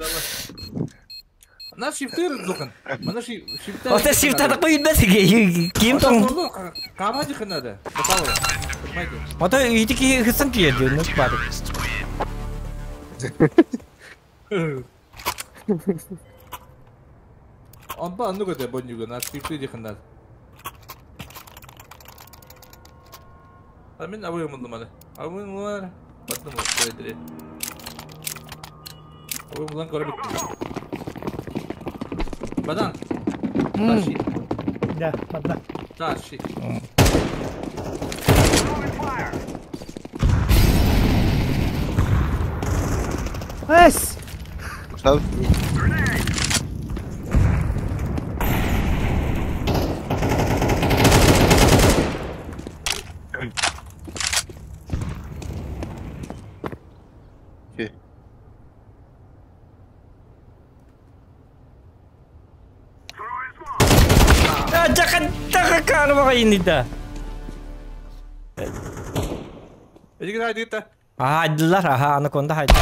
На шифтер зухан. Мана шифтер. Ота шифтадык бу үтмәс. Ким тоң? Кама дихнада. Баталы. Ото ити киһи ыһысан тиийэр диэн баар. Онто аннык өтө бонньугун астыыпты дихыннар. А мин абый муллум аны. Абый муллар. Баттым ол Абый булан көрө биттим. Бадан. Тащи. Да, ладно. Тащи. Эс! Сау. Карваҕайыныда. Эдигин айдыта. Аха айдылар, аха анаконда хайды.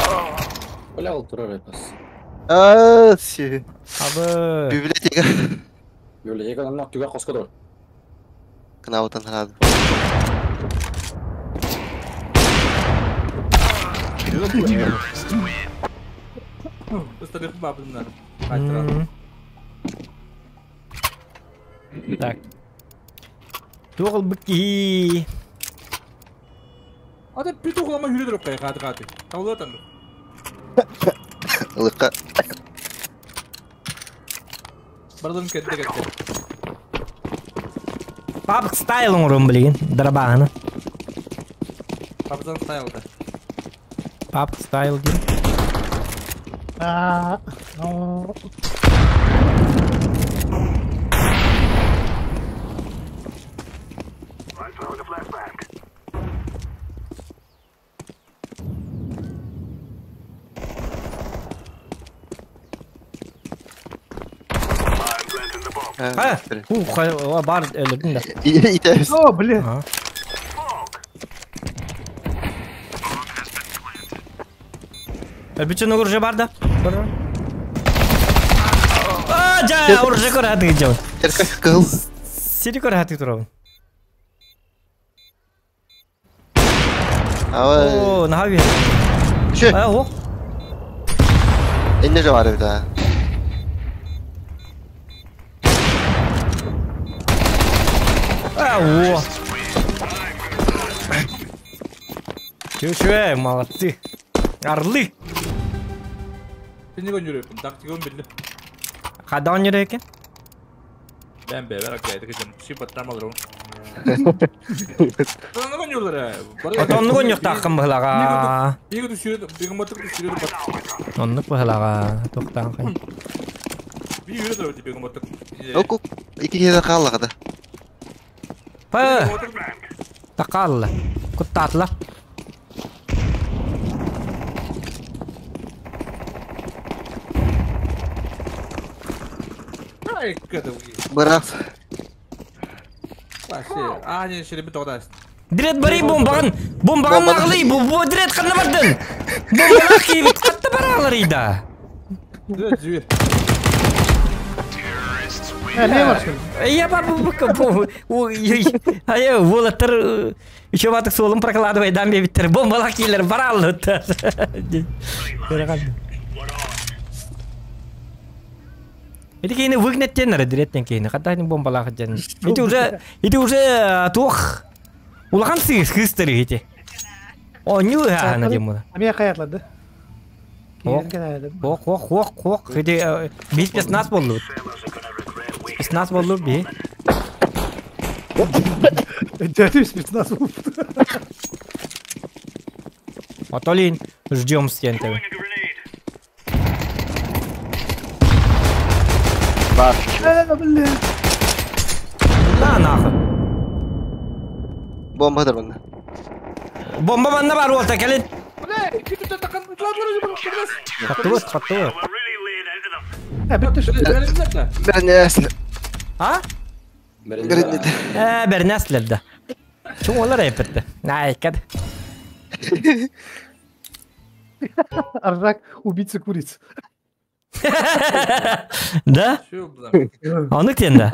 Бля, ол турар эпос. Аа, си. Абы. Библиотека. Библиотека онно түгэх хоско тур. Кынаабытан хараады. Ыстарык бабыннар. Кайтарам. Так. Туох ылбыт киһи. Ата петух лама хүрэ дөрөк кай каты каты. Тавлатан. Ылыкка. Бардым кетте кетте. Папк стайл оҥорон билигин дарабааһыны. Папзан стайлда. Папк стайл диэн. А, ну, Ха, ху, бар өлөрдүн да. Итәбез. О, блин. Ага. Бүтүн уже бар да. Бар. А, жа, уже көрәтик жау. Теркә кыл. Сири көрәтик турабын. Ава. О, наһаби. Шө. А, о. Инне жавар бит. А, о. Чү-чү, молодцы. Орлы. Сeni gönderiyordum. Taktik 11'li. Хадан yürüyken? Ben be ver akaydı kızım. Şey battam alırım. Sana gönderiyorlar ha. Отонну коньяктааххын быһылаҕа. Bir düşüyordu. Bir motor düşüyordu bak. Оннук быһылаҕа. Туохтаан хай. Bir yürüdü bir motor. Ок, ике киһи хааллаҕа. Па, такаалла. Куттаатылар. Ay kadın. Бырах. Bak şey. Ani şöyle bir doğru. Dirет барый бомбаҕын. Бомбаҕын Бомбаны- наҕылый. Бу бу дирет ханна бардын. Бомбалаах киибит хатта бараалар ида. Evet züğür. Не бар что ли? Я бар бу бу бу ай волаттар еще батык суолун прокладывай дам бебиттер бомбалаах киилер барааллыттар. Ити кейини выгнеттен диреттен кейини хаттахни бомбалаах ден. Ити уже туох улахан сыыс кыстыр ити. О ню хаана дем. А меня хаятлады. Ох. Ох, ох, ох, ох. Ити бис спецназ болду. Спецназ болду би. Дядя спецназ был. Атолин, ждем с кем-то. Бар. Блин. На нахуй. Бомба дыр банда. Бомба манна бар олта келин. Хаттыбыт, хаттыбыт. Бітті что Бернес. А? Бернес. Бернеслер да. Чуң олар эпетти. Айкад. Аржак убийца куриц. Да? Аны тенде.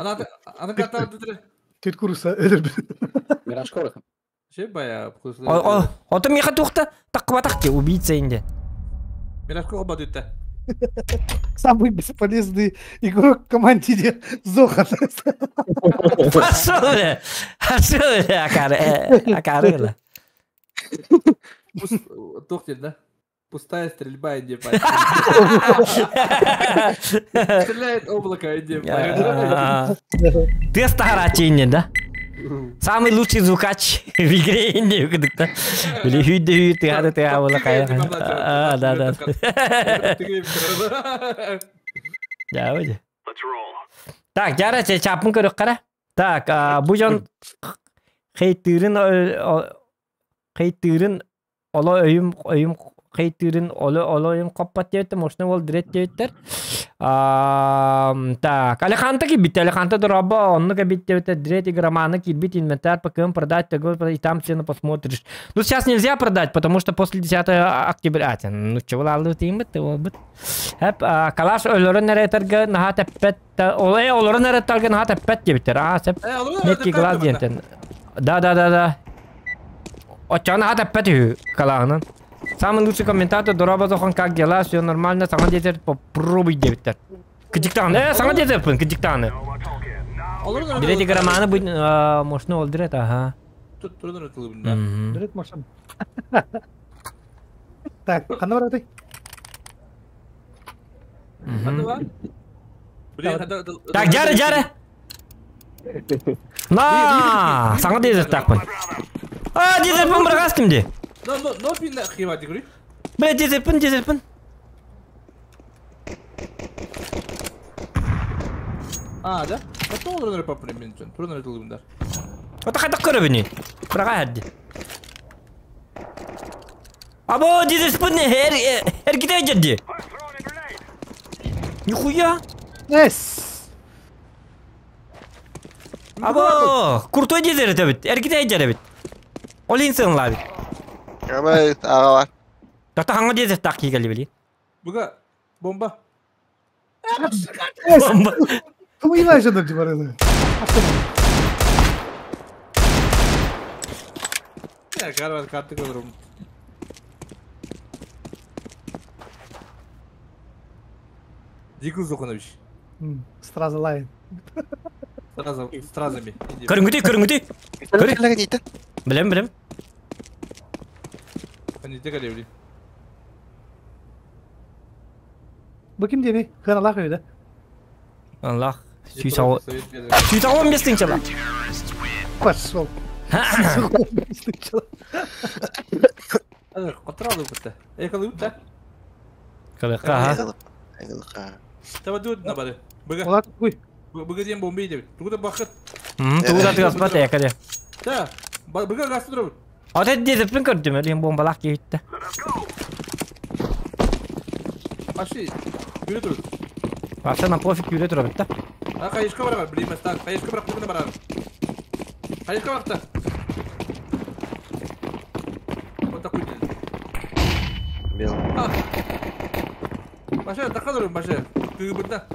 Ана катар дедре. Тет курица өлөр. Мираж корых. Şey bayağı Ото миха тухта таккыбатах ки убийца инде. Мирафка обадыта. Самый бесполезный игрок в команде Зохан. Пошел, бля. Пошел, бля, акары. Акары, Тухтин, да? Пустая стрельба, иди Стреляет облако, иди. Ты старательный, да? Самый лучший звукач в игре не да. Или хүйді ты ады ты аула кая. А, да, да. Да, выйди. Так, жара чапын көрөк кара. Так, бу жон хейтырын хейтырын оло өйүм өйүм хейтырын оло оло өйүм коппат диэбиттер, мощный бол дирет диэбиттер. Так, Алеханто кибит, Алеханто дроба, он ну кибит диэбиттер, дирет игроманы кибит, инвентарь, ПКМ продать, и там цену посмотришь. Ну, сейчас нельзя продать, потому что после 10 октября, ну, чего ладно, ты им ты Калаш өлөрөн эретерге наха теппет, олай олорон эретерге наха теппет диэбиттер. А, сеп, меткий глаз диэнтен. Да, да, да, да. Оча наха теппет үһү калаһынан. Самый лучший комментатор Дороба Зохан, как дела, все нормально, саңа дезерт попробуй диэбиттер. Кыдьыктааны, саңа дезертпын, кыдьыктааны. Дирет игроманы будет, можно ол дирет, ага. Тут трудно да. Дирет можно. Так, ханна баратай? Так, жары, жары! На, саңа дезерт тақпын. А, дезертпін бір қас кімде? Но, но, но, пин хиба дигри. Бля, дезертпін, дезертпін. А, да? Потом олорон папры мен жон. Трудно тылыбындар. Ота қайтақ көрі Бір қай Або, дезертпін, эргите жерде. Нихуя! Эс! Або, крутой дезерт эбит, эргите жеребит. Олин сынлабит. Ама ағалар. Тата хаңа дезерт тақ кигели били. Буга бомба. Бомба. Кому же деп барады. Я карвар карты көрүм. Дикл Зоханович. Страза лайн. Страза, стразами. Көрүңүтүй, көрүңүтүй. Көрүңүтүй дейді. Билем, билем. Бу ким деби? Хан Аллах өйдө. Аллах. Сүйсауын бестің чала. Пошел. Котыралы бутта. Экалы бутта. Калыка. Таба дуд на бары. Быга. Олар куй. Быга ден бомба деп. Тугуда бакыт. Тугуда тыгаспат экаде. Да. Быга газ туруп. Ата дезеппин көрдүм, элем бомбалак кейитти. Пошли. Yürü туруп. Баша на пофиг yürü туруп да. А кайышка барар, билмес так. Кайышка барак тугуна барар. Кайышка баракта. Вот такой. Бел. Баша, така дурум, баша. Кыгыбында.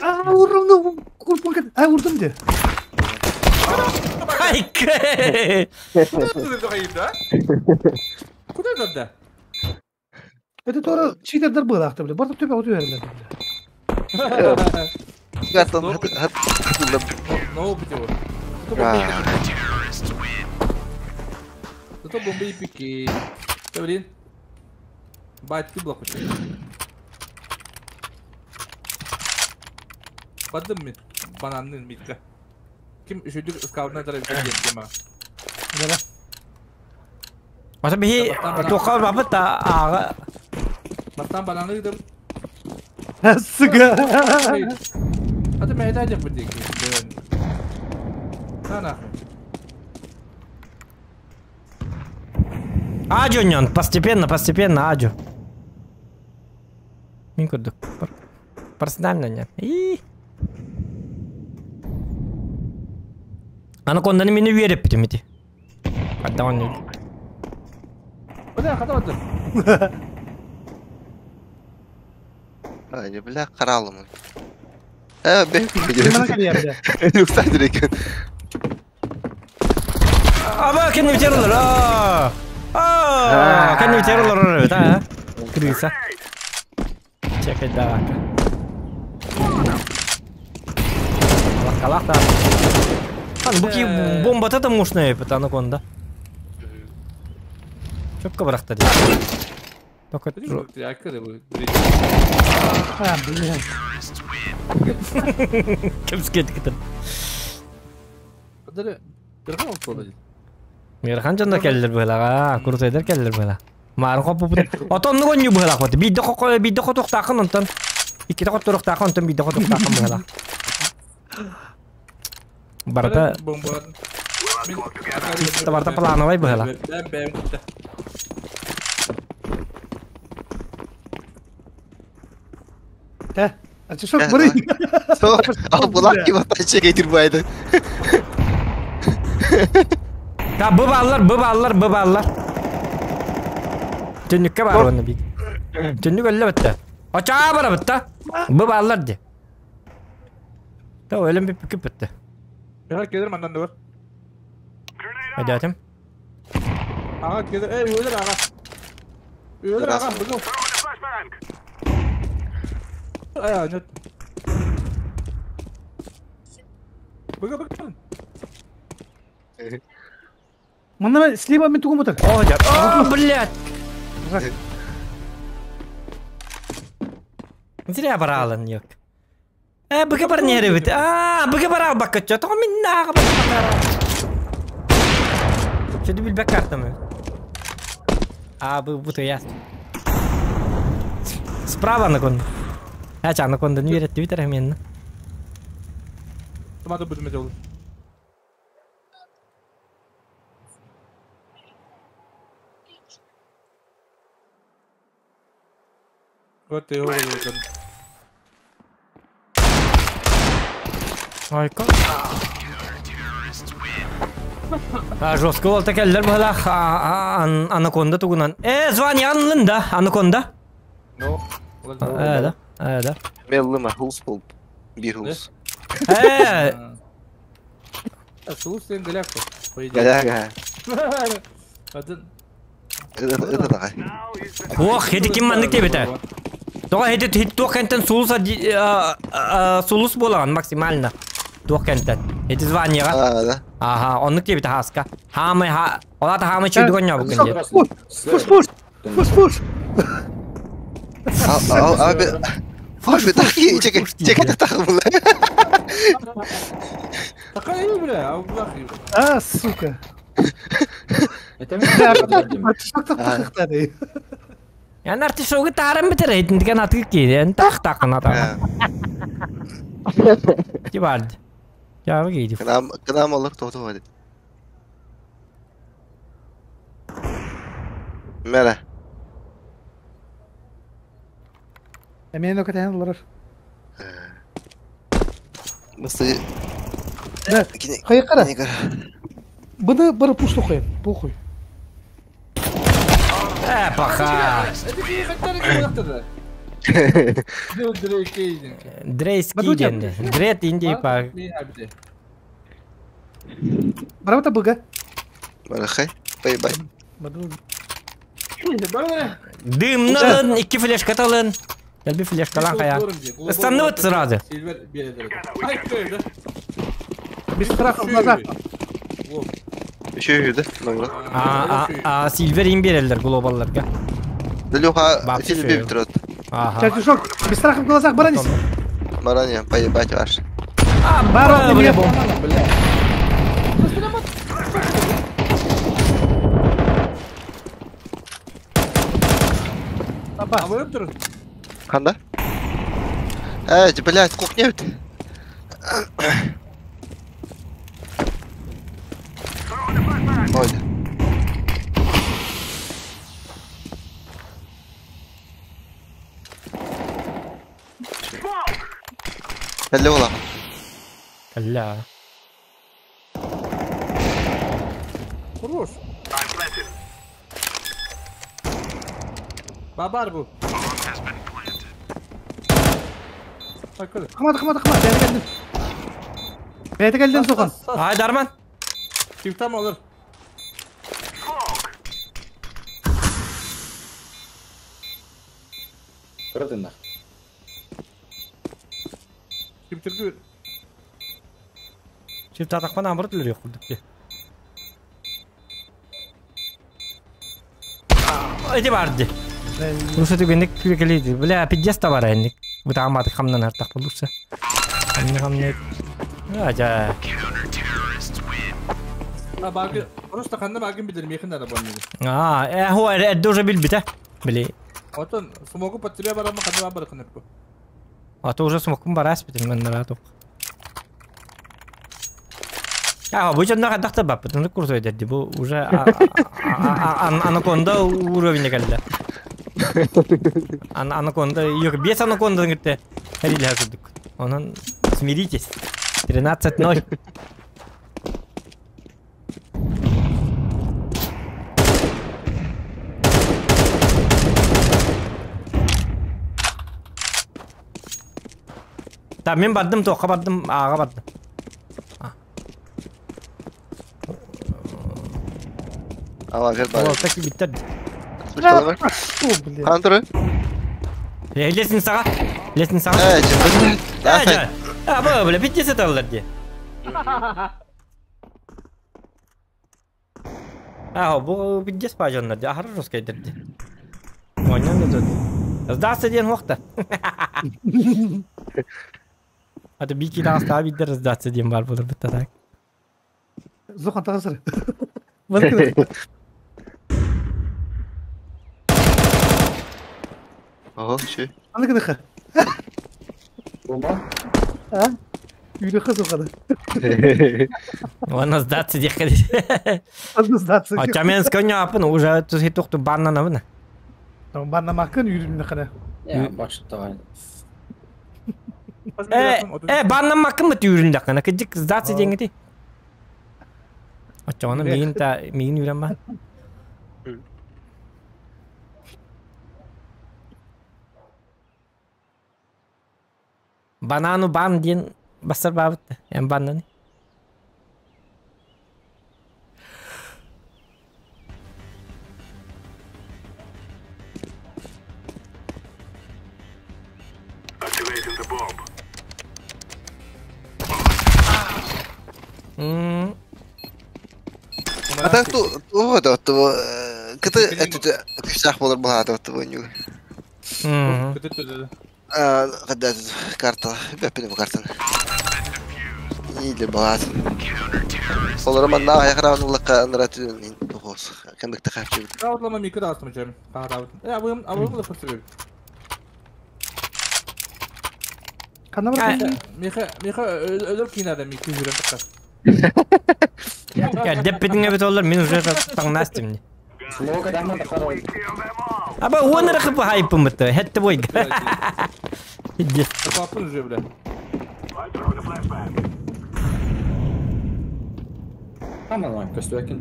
А, урдум, курпун А, урдум де. Айке! Куда надо? Это тоже читердер был, ахты, бля. Барта төпе оту берилер, бля. Гаттан хат На опыте его. Зато бомбы и пики. Да, блин. Бать, ты блок. Бадым мен. Бананның битка. Ким үшөдүк скаутна тарап кеткен ма. Да. Ата бихи тоқар бабы та ага. Бастан бананы дым. Сука. Ата мен айтайын деп бітек. На Аджу нен, постепенно, постепенно, аджу. Мин көрдүк. Персонально нет. И. Анаконданы мени вереп битим ити. Каддан не. Бля, хата баттым. Ай, бля, каралымын. Ben Bana кэлиэрдэ. Yoksa direkt. Аба, кэнни битер олор. Аа. Аа, кэнни битер олор да. Крыса. Чекай давака. Алак да. Хан, бу ки бомбата да мощная эпит анаконда. Чөпкө бырахта дии. Только А, блин. Кемске китер. Мирхан жонда келлер быһалаға, курсайдар келлер быһала. Марын хоппу Отонну гонню быһалах бот. Бидде хокко бидде хотуктаакын онтон. Икките хотуруктаакын онтон бидде хотуктаакын быһала. Барата барата плановай быһала. Те. Артишок бырый. Ал булак ким атача кетир байды. Та бу баллар, бу баллар, бу баллар. Түннүккэ бар оны бит. Түннүк өллө битте. Очаа бара битте. Бу баллар ди. Та өлөм бип күп битте. Айдатым. Манна слива мен тугум отыр. О, дя. О, блядь. Зря баралын yok. Быка бар не бит. А, быка барал бакка. Тоҕо мин нааҕа бар. Чөдү билбек картамы. А, бу бу я. Справа анаконда. Ача анаконда не верит Твиттер мен. Айка. А, жестко ол текеллер бала анаконда тугунан. Звание анлын да, анаконда. Да, да. Меллыма хулс бол. Bir хулс. Галя. Это давай. Ох, хеди ким маннык тебете. Тоға хеди хит туох кентен сулус сулус болаган максимально. Туох кентен. Хеди званиега. А, да. Ага, оннук тебете хаска. Хамы ха, олата хамы чүйдүгөн жабы күнде. Пуш, пуш. Пуш, пуш. А, а, Фаш, таки, чекай, чекай, так было. А, сука. Артишок тахтады. Ян артишогу тарым битер хейтин деген атык кейди. Тах тахын ата. Ки барды. Жабы кейди. Кынам, кынам олар тоғды ғой. Мәрі. Мен өкөтен олар. Мысы. Да. Кайы кара. Бұны бір пуш тоқайын. Похуй. Паха. Дрейски денди. Дрет инди па. Барабата быга. Барахай. Бай бай. Дымнalın, iki флешка талын. Gel bir флешка lan kaya. Istandı вот сразу. Без страха в глазах. Еще үйді. А, Сильвер им берелер глобалларга. Леха, Сильвер бітіреді. Ага. Артишок, без страха в глазах баранис. Баранья, поебать ваш. А, барон, бля, бомба. Қанда? Блядь, кухня бит. Ой. Әлі ола. Әлі. Хорош. Бабар bu. Хама хама хама бэйэтэ кэллин. Бэйэтэ кэллин сухан. Ай, Дарман. Типтам olur. Кыратынна. Типтиргү. Чип татакпан амыр түлөр yok курдук. Эти барды. Лучше түгенник күрекелейdi. Бля, пиздец та бар энник. Бу тааматы хамнан артак булурса. Хамны хамны. Ажа. А багы просто ханна багын билер мехин ара бар мени. А, э, хо эдде уже билбите. Били. Отон смогу под тебя барамы ханна бар кынып. А то уже смокум барас битим мен нара тоқ. А, бу жонна кадакта бап, бутун курс өйдерди. Бу уже анаконда уровень келди. Анаконда, yok, бес анаконда гитте. Хәриле курдук. Онан смиритесь. 13-0. Та мен бардым, тоққа бардым, аға бардым. Ала кер бар. Ол так биттер. Что, блядь? Хантер. Лестницаға. Лестницаға. Э, жібір. А, а, бу, бля, пиздец алар ди. А, бу пиздец пажоннар ди. Ахыр жестко дерди. Ойнан да тут. Сдаться ден вақта. А то бики да биддер сдаться ден бар булыр битта так. Зохан тағасыр. Мына Ого, şu. Аны кыныха. Бомба. А? Үйрі қыз оқады. Оны сдаться дехали. Азды сдаться. А Чаменская няпын уже тут хитухту баннана бына. Баннамакын үйрімді қана. Я башыттаган. Э, э, баннамакын бит үйрүндө кана. Кыжык сдаться деңгити. Ачаны миин та миин үйрөн ба. Банану бан диэн басар бабыт. Эм баннаны. М, А так ту ту да ту кыты это күсах болар булады ту ню. м. А када карта, бепин бу картаны. Или булады. Олар манна аякран улакка нратын тухос. Кемдик тахапчы. Каудлама микро астым жем. Каадабыт. Э, абым абым да фырсы. Қана бар. Меха меха өлөр кинада микро жүрөм такка. Я деп битиңе бит олар мен уже таңнастым. Смока даман да карай. Аба он рахып хайпым бит. Хетте бой. Пиздец. Папын уже бля. Хаман көстөкин.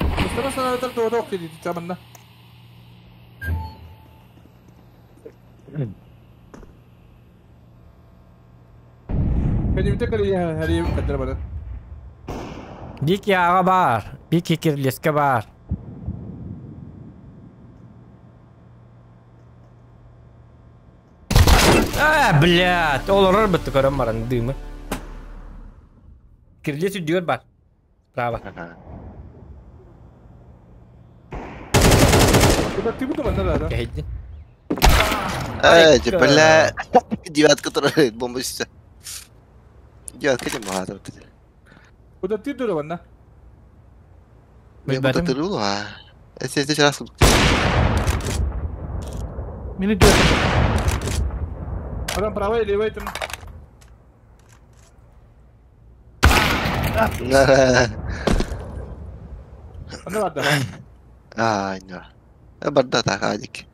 Мустара sana ötür doğru ok dedi çamında. Benim tek her yeri kadar bana. Бик яға бар, бик кирлеске бар. А, блядь, ол орор бітті көрем баран дымы. Кирлес үдігер бар. Право. Bu da tipi de bana da. Кәйдін. Э, бля. Девятка турар бомба үстө. Девятка дем булады. Bu da tipi de bana. Мен Билбэтим. бу турул а. Эсэс раз. Мені дүйеді. Adam prava ile vaytım. Ana var da. Ай, no. Барда так адик.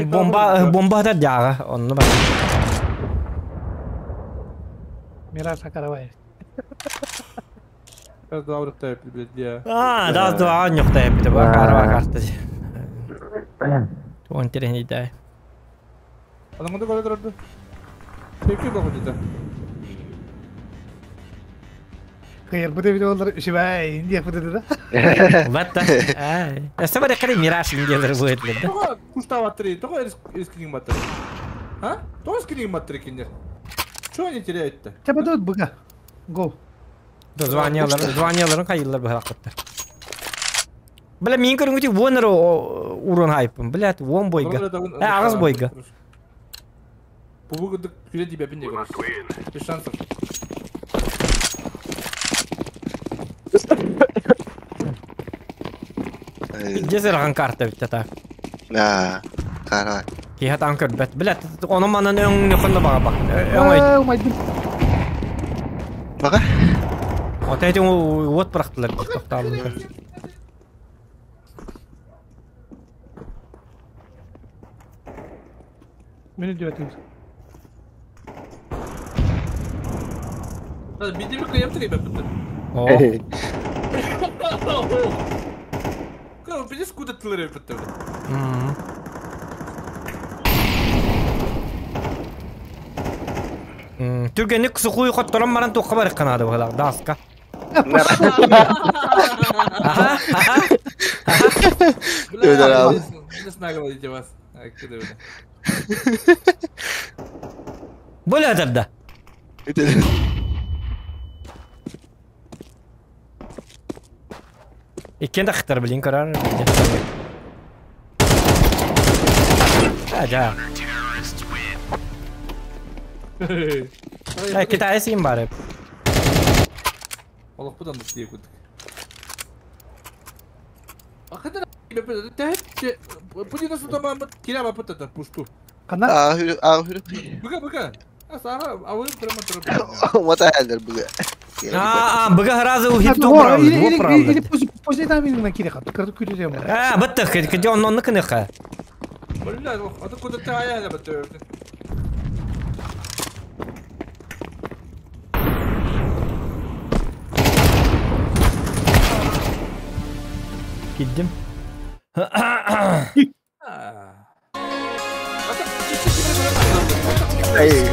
Бомба, бомба да яға, онны бар. Мираж Сакараваев. А, да, да, аньохтай бит бакар бакарты. Туон интересный да. Кыйырбыт эбит олар үчүбэй диэх бит да. Батта. Ай. Эссе бар кары мираж индиялар будет да. А? Тоҕо скрининг баттыры кинилэр? Чего они теряют-то? Чабадот быга. Го. Званияларын хайыллар быһалакыттар. Бля, мин көрүҥүтү вон урон хайпын. Блядь, вон бойга. Агыз бойга. Бу кырдык күлэ дибэпин диэ көрөс. Без шансов. Дезерхан карта битте так. Да, карай. Киһи таан көрбөт. Блядь, ону манан өҥ нөхөннө баға бак. Өҥ өй. Умайдым. Баға? Ота этин уот бырахтылар. Тоқталын. Мени дөтүм. Бидеми кыйым тыгай бэппит. О. Кыл, видишь, куда тылыр эппит. Түргенник сухуй хотторон баран туққа барық қанады бұғылақ, даска. Аха, аха. Не вас. Бұл әдірді. Иккен да қықтар білін көрар. Ажа. Китай син барып. Олох будан да тие күдүк. Акыдан Путина сутама кира бапыта пусту. Кана? А, хүрү. Быга быга. Асара авыл прямо туруп. What the быга. А, быга разы ухип то Или после там именно кире хат. Кырды күтү А, бытты, кеде онны кыныха. Бля, аты куда ты ая бытты. Киддим. Эй.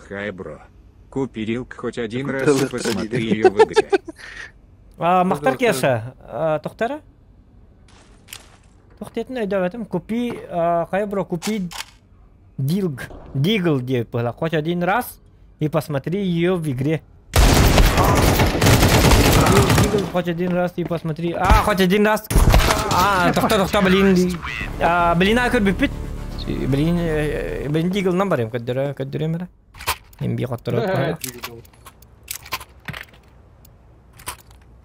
Хай, бро. Купи рилк хоть один раз и посмотри ее в игре. Махтар Кеша, Тохтара? Тохтетин өйдөбөтүм. Купи, хай, бро, купи Дилг. Дигл деп было. Хоть один раз и посмотри ее в игре. Дигл хоть один раз и посмотри. А, хоть один раз. А, тохта, тохта, блин. А, блин, а көрбүппүт. Блин, блин, Дигл нам барым. Көддөрө, көддөрө мера. Эм би котторо.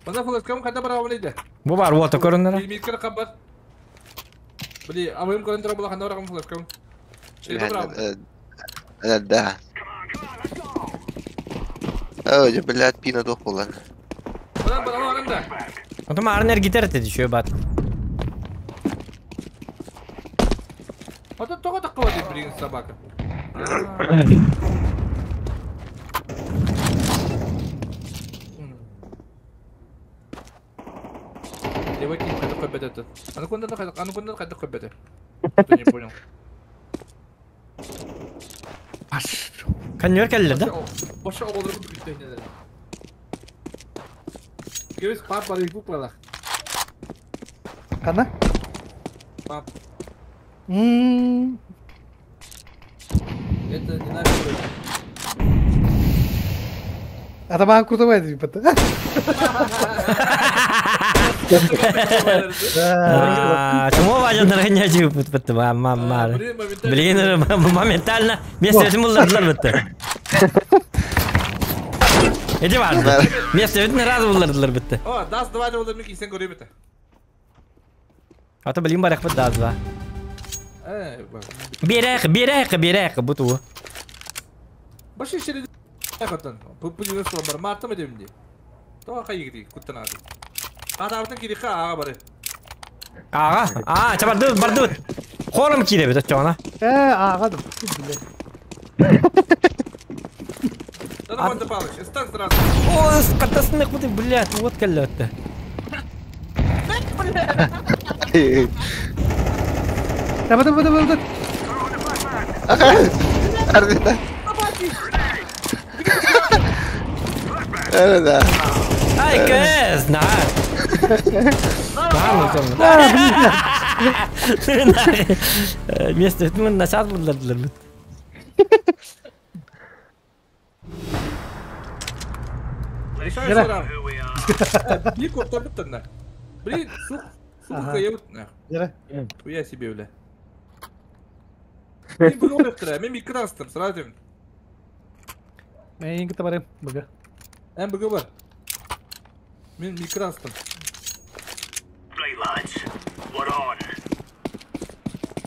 Бана флешкам кайда бара алды. Бу бар, вот көрүнөр. Микро кабар. Бли, абым көрүндөр була канда барам флешкам. Да. Ой, блядь, пина дохула. Бана бара арында. Потом арнер гитар теди шөй бат. Ата тога такка дип билген собака. А не понял. Каньор келдер да? Баша оғылдырып бүтті нелер. Кебес пап бар екі палақ. Кана? Пап. Это не наш. Атаман куртабай деп бітті. Чему важно дорогая бит бітті, мама. Блин, моментально место бұлдырдылар бітті. Эти бар. Место бітті разы бұлдырдылар бітті. О, дас давай болдыр мен кисен көрей бітті. Ата блин барақ бит дас два. Берәк, берәк, берәк буту. Башы шери қаттан. Пупуни бар, марта ма демде. Тоға қай егіді, күттен ады. Қатабытын керекқа аға бары. Ага, а, ча бардыбыт, бардыбыт. Хором киирэбит оччоҕуна. Ээ, ааҕа да. Да Роман Павлович, стань сразу. О, катасынык бутый, блядь, вот кэллэ өттө. Таба таба таба таба. Арбита. Да. Ай, кэс, на. На, Место, ну, начал булдырдылар. Решай сразу. Бик ортабыттан. Блин, сух, сух каябыт. Дьэ. Хуя себе, бля. Мен бүгін өттірі, мен микроастым, сразу деймін. Мен кытта барым быга. Ән бүгін бар. Мен микроастым.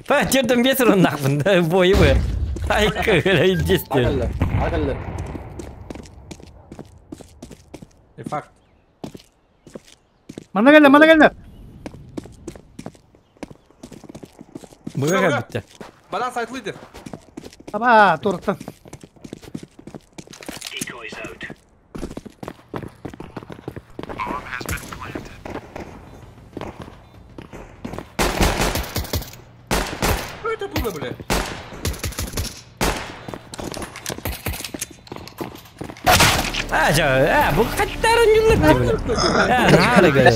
Па, терден бес ұрын да, бойы бы. Ай, көгілі, десте. Акаллы, акаллы. Е, факт. Манна келді, манна келді. Бұға бітті. Баланс айтылыйды. Аба, торттан. Что это было, бля? А, жа, а, бұл қаттарын юллар бля. А, нары кэллэ.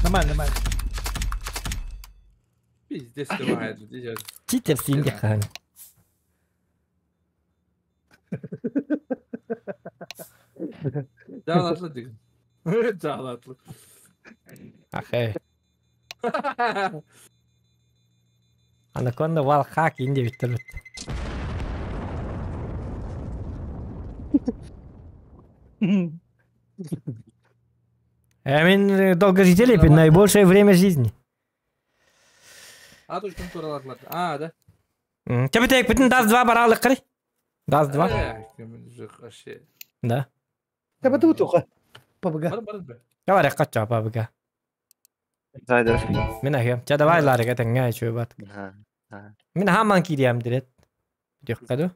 Нормально, нормально. Пиздец, ты вагает, здесь. Читер синде хан. Dağlatlı деген. Dağlatlı. Ахай. Анаконда вал хак инде биттер бит. Мен долгожителей наибольшее время жизни. А, точно туралатлар. А, да. Тебетек бүтін даз 2 баралық қыры. Даз 2. Вообще. Да. Таба таба тоқа. Пабыга. Бар бар бе. Давай қача пабыга. Зайдер. Мен ахем. Ча давай ларык этеңге чөй бат. Мен хаман кириям дирет. Дök каду.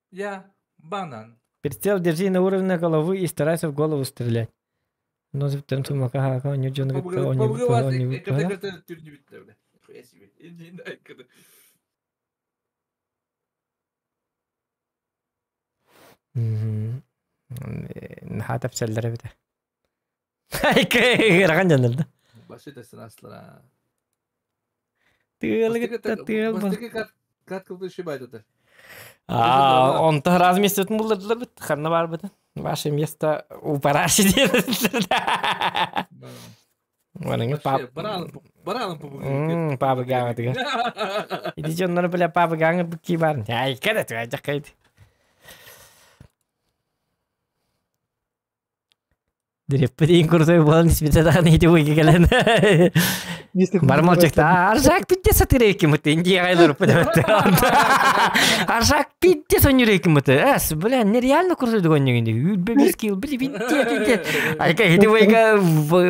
Я банан. Прицел держи на уровне головы и старайся в голову стрелять. Но затем тумака хака не жон Хатап сәлдәре бит. Айкэ, раган жанылды. Башы дәсен аслара. Тыл гитте, тыл. Бастыки кат кат кылды шибайт это. А, он то раз месяц булдырдылар бит, ханна бар бит. Ваше место у параши дедилер. Ваның пап. Баралым, баралым по Папа гаңы диген. Иди жоннор биле папа гаңы бики бар. Ай, кеде туа жакайт. Диреппедин курсой болан испитадан ити уйги келен. Бармал чыкты. Аржак пидде сатыр эки мыты. Инди айлар пыдабатты. Аржак пидде сонюр эки мыты. Эс, бля, нереально курсой дугон негенде. Үлбе бес кил, били пидде пидде. Айка ити уйга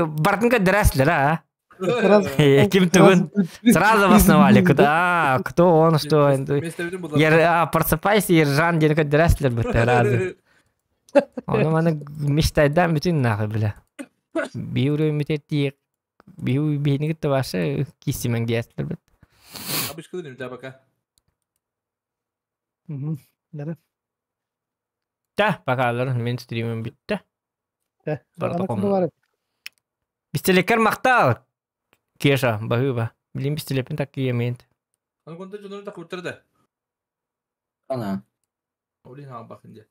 бартынка дыраслар, а? Ким тугун. Сразу основали. Куда? Кто он, что? А, просыпайся, Ержан, денка дыраслар бітті, разы. Оны маны мечтайдан бүтүн нахуй, бля. Биуру митетти биу бихини гитте башы кисимен диэстер бит. Абыш кылын да пока. Да. Та, пока мен стримим битте. Да. Бардаком. Бистелекер мактал. Кеша, бахыба. Билим бистелепин так киемент. Аны конта жонорун так уртырды. Ана. Олин ха бакынды.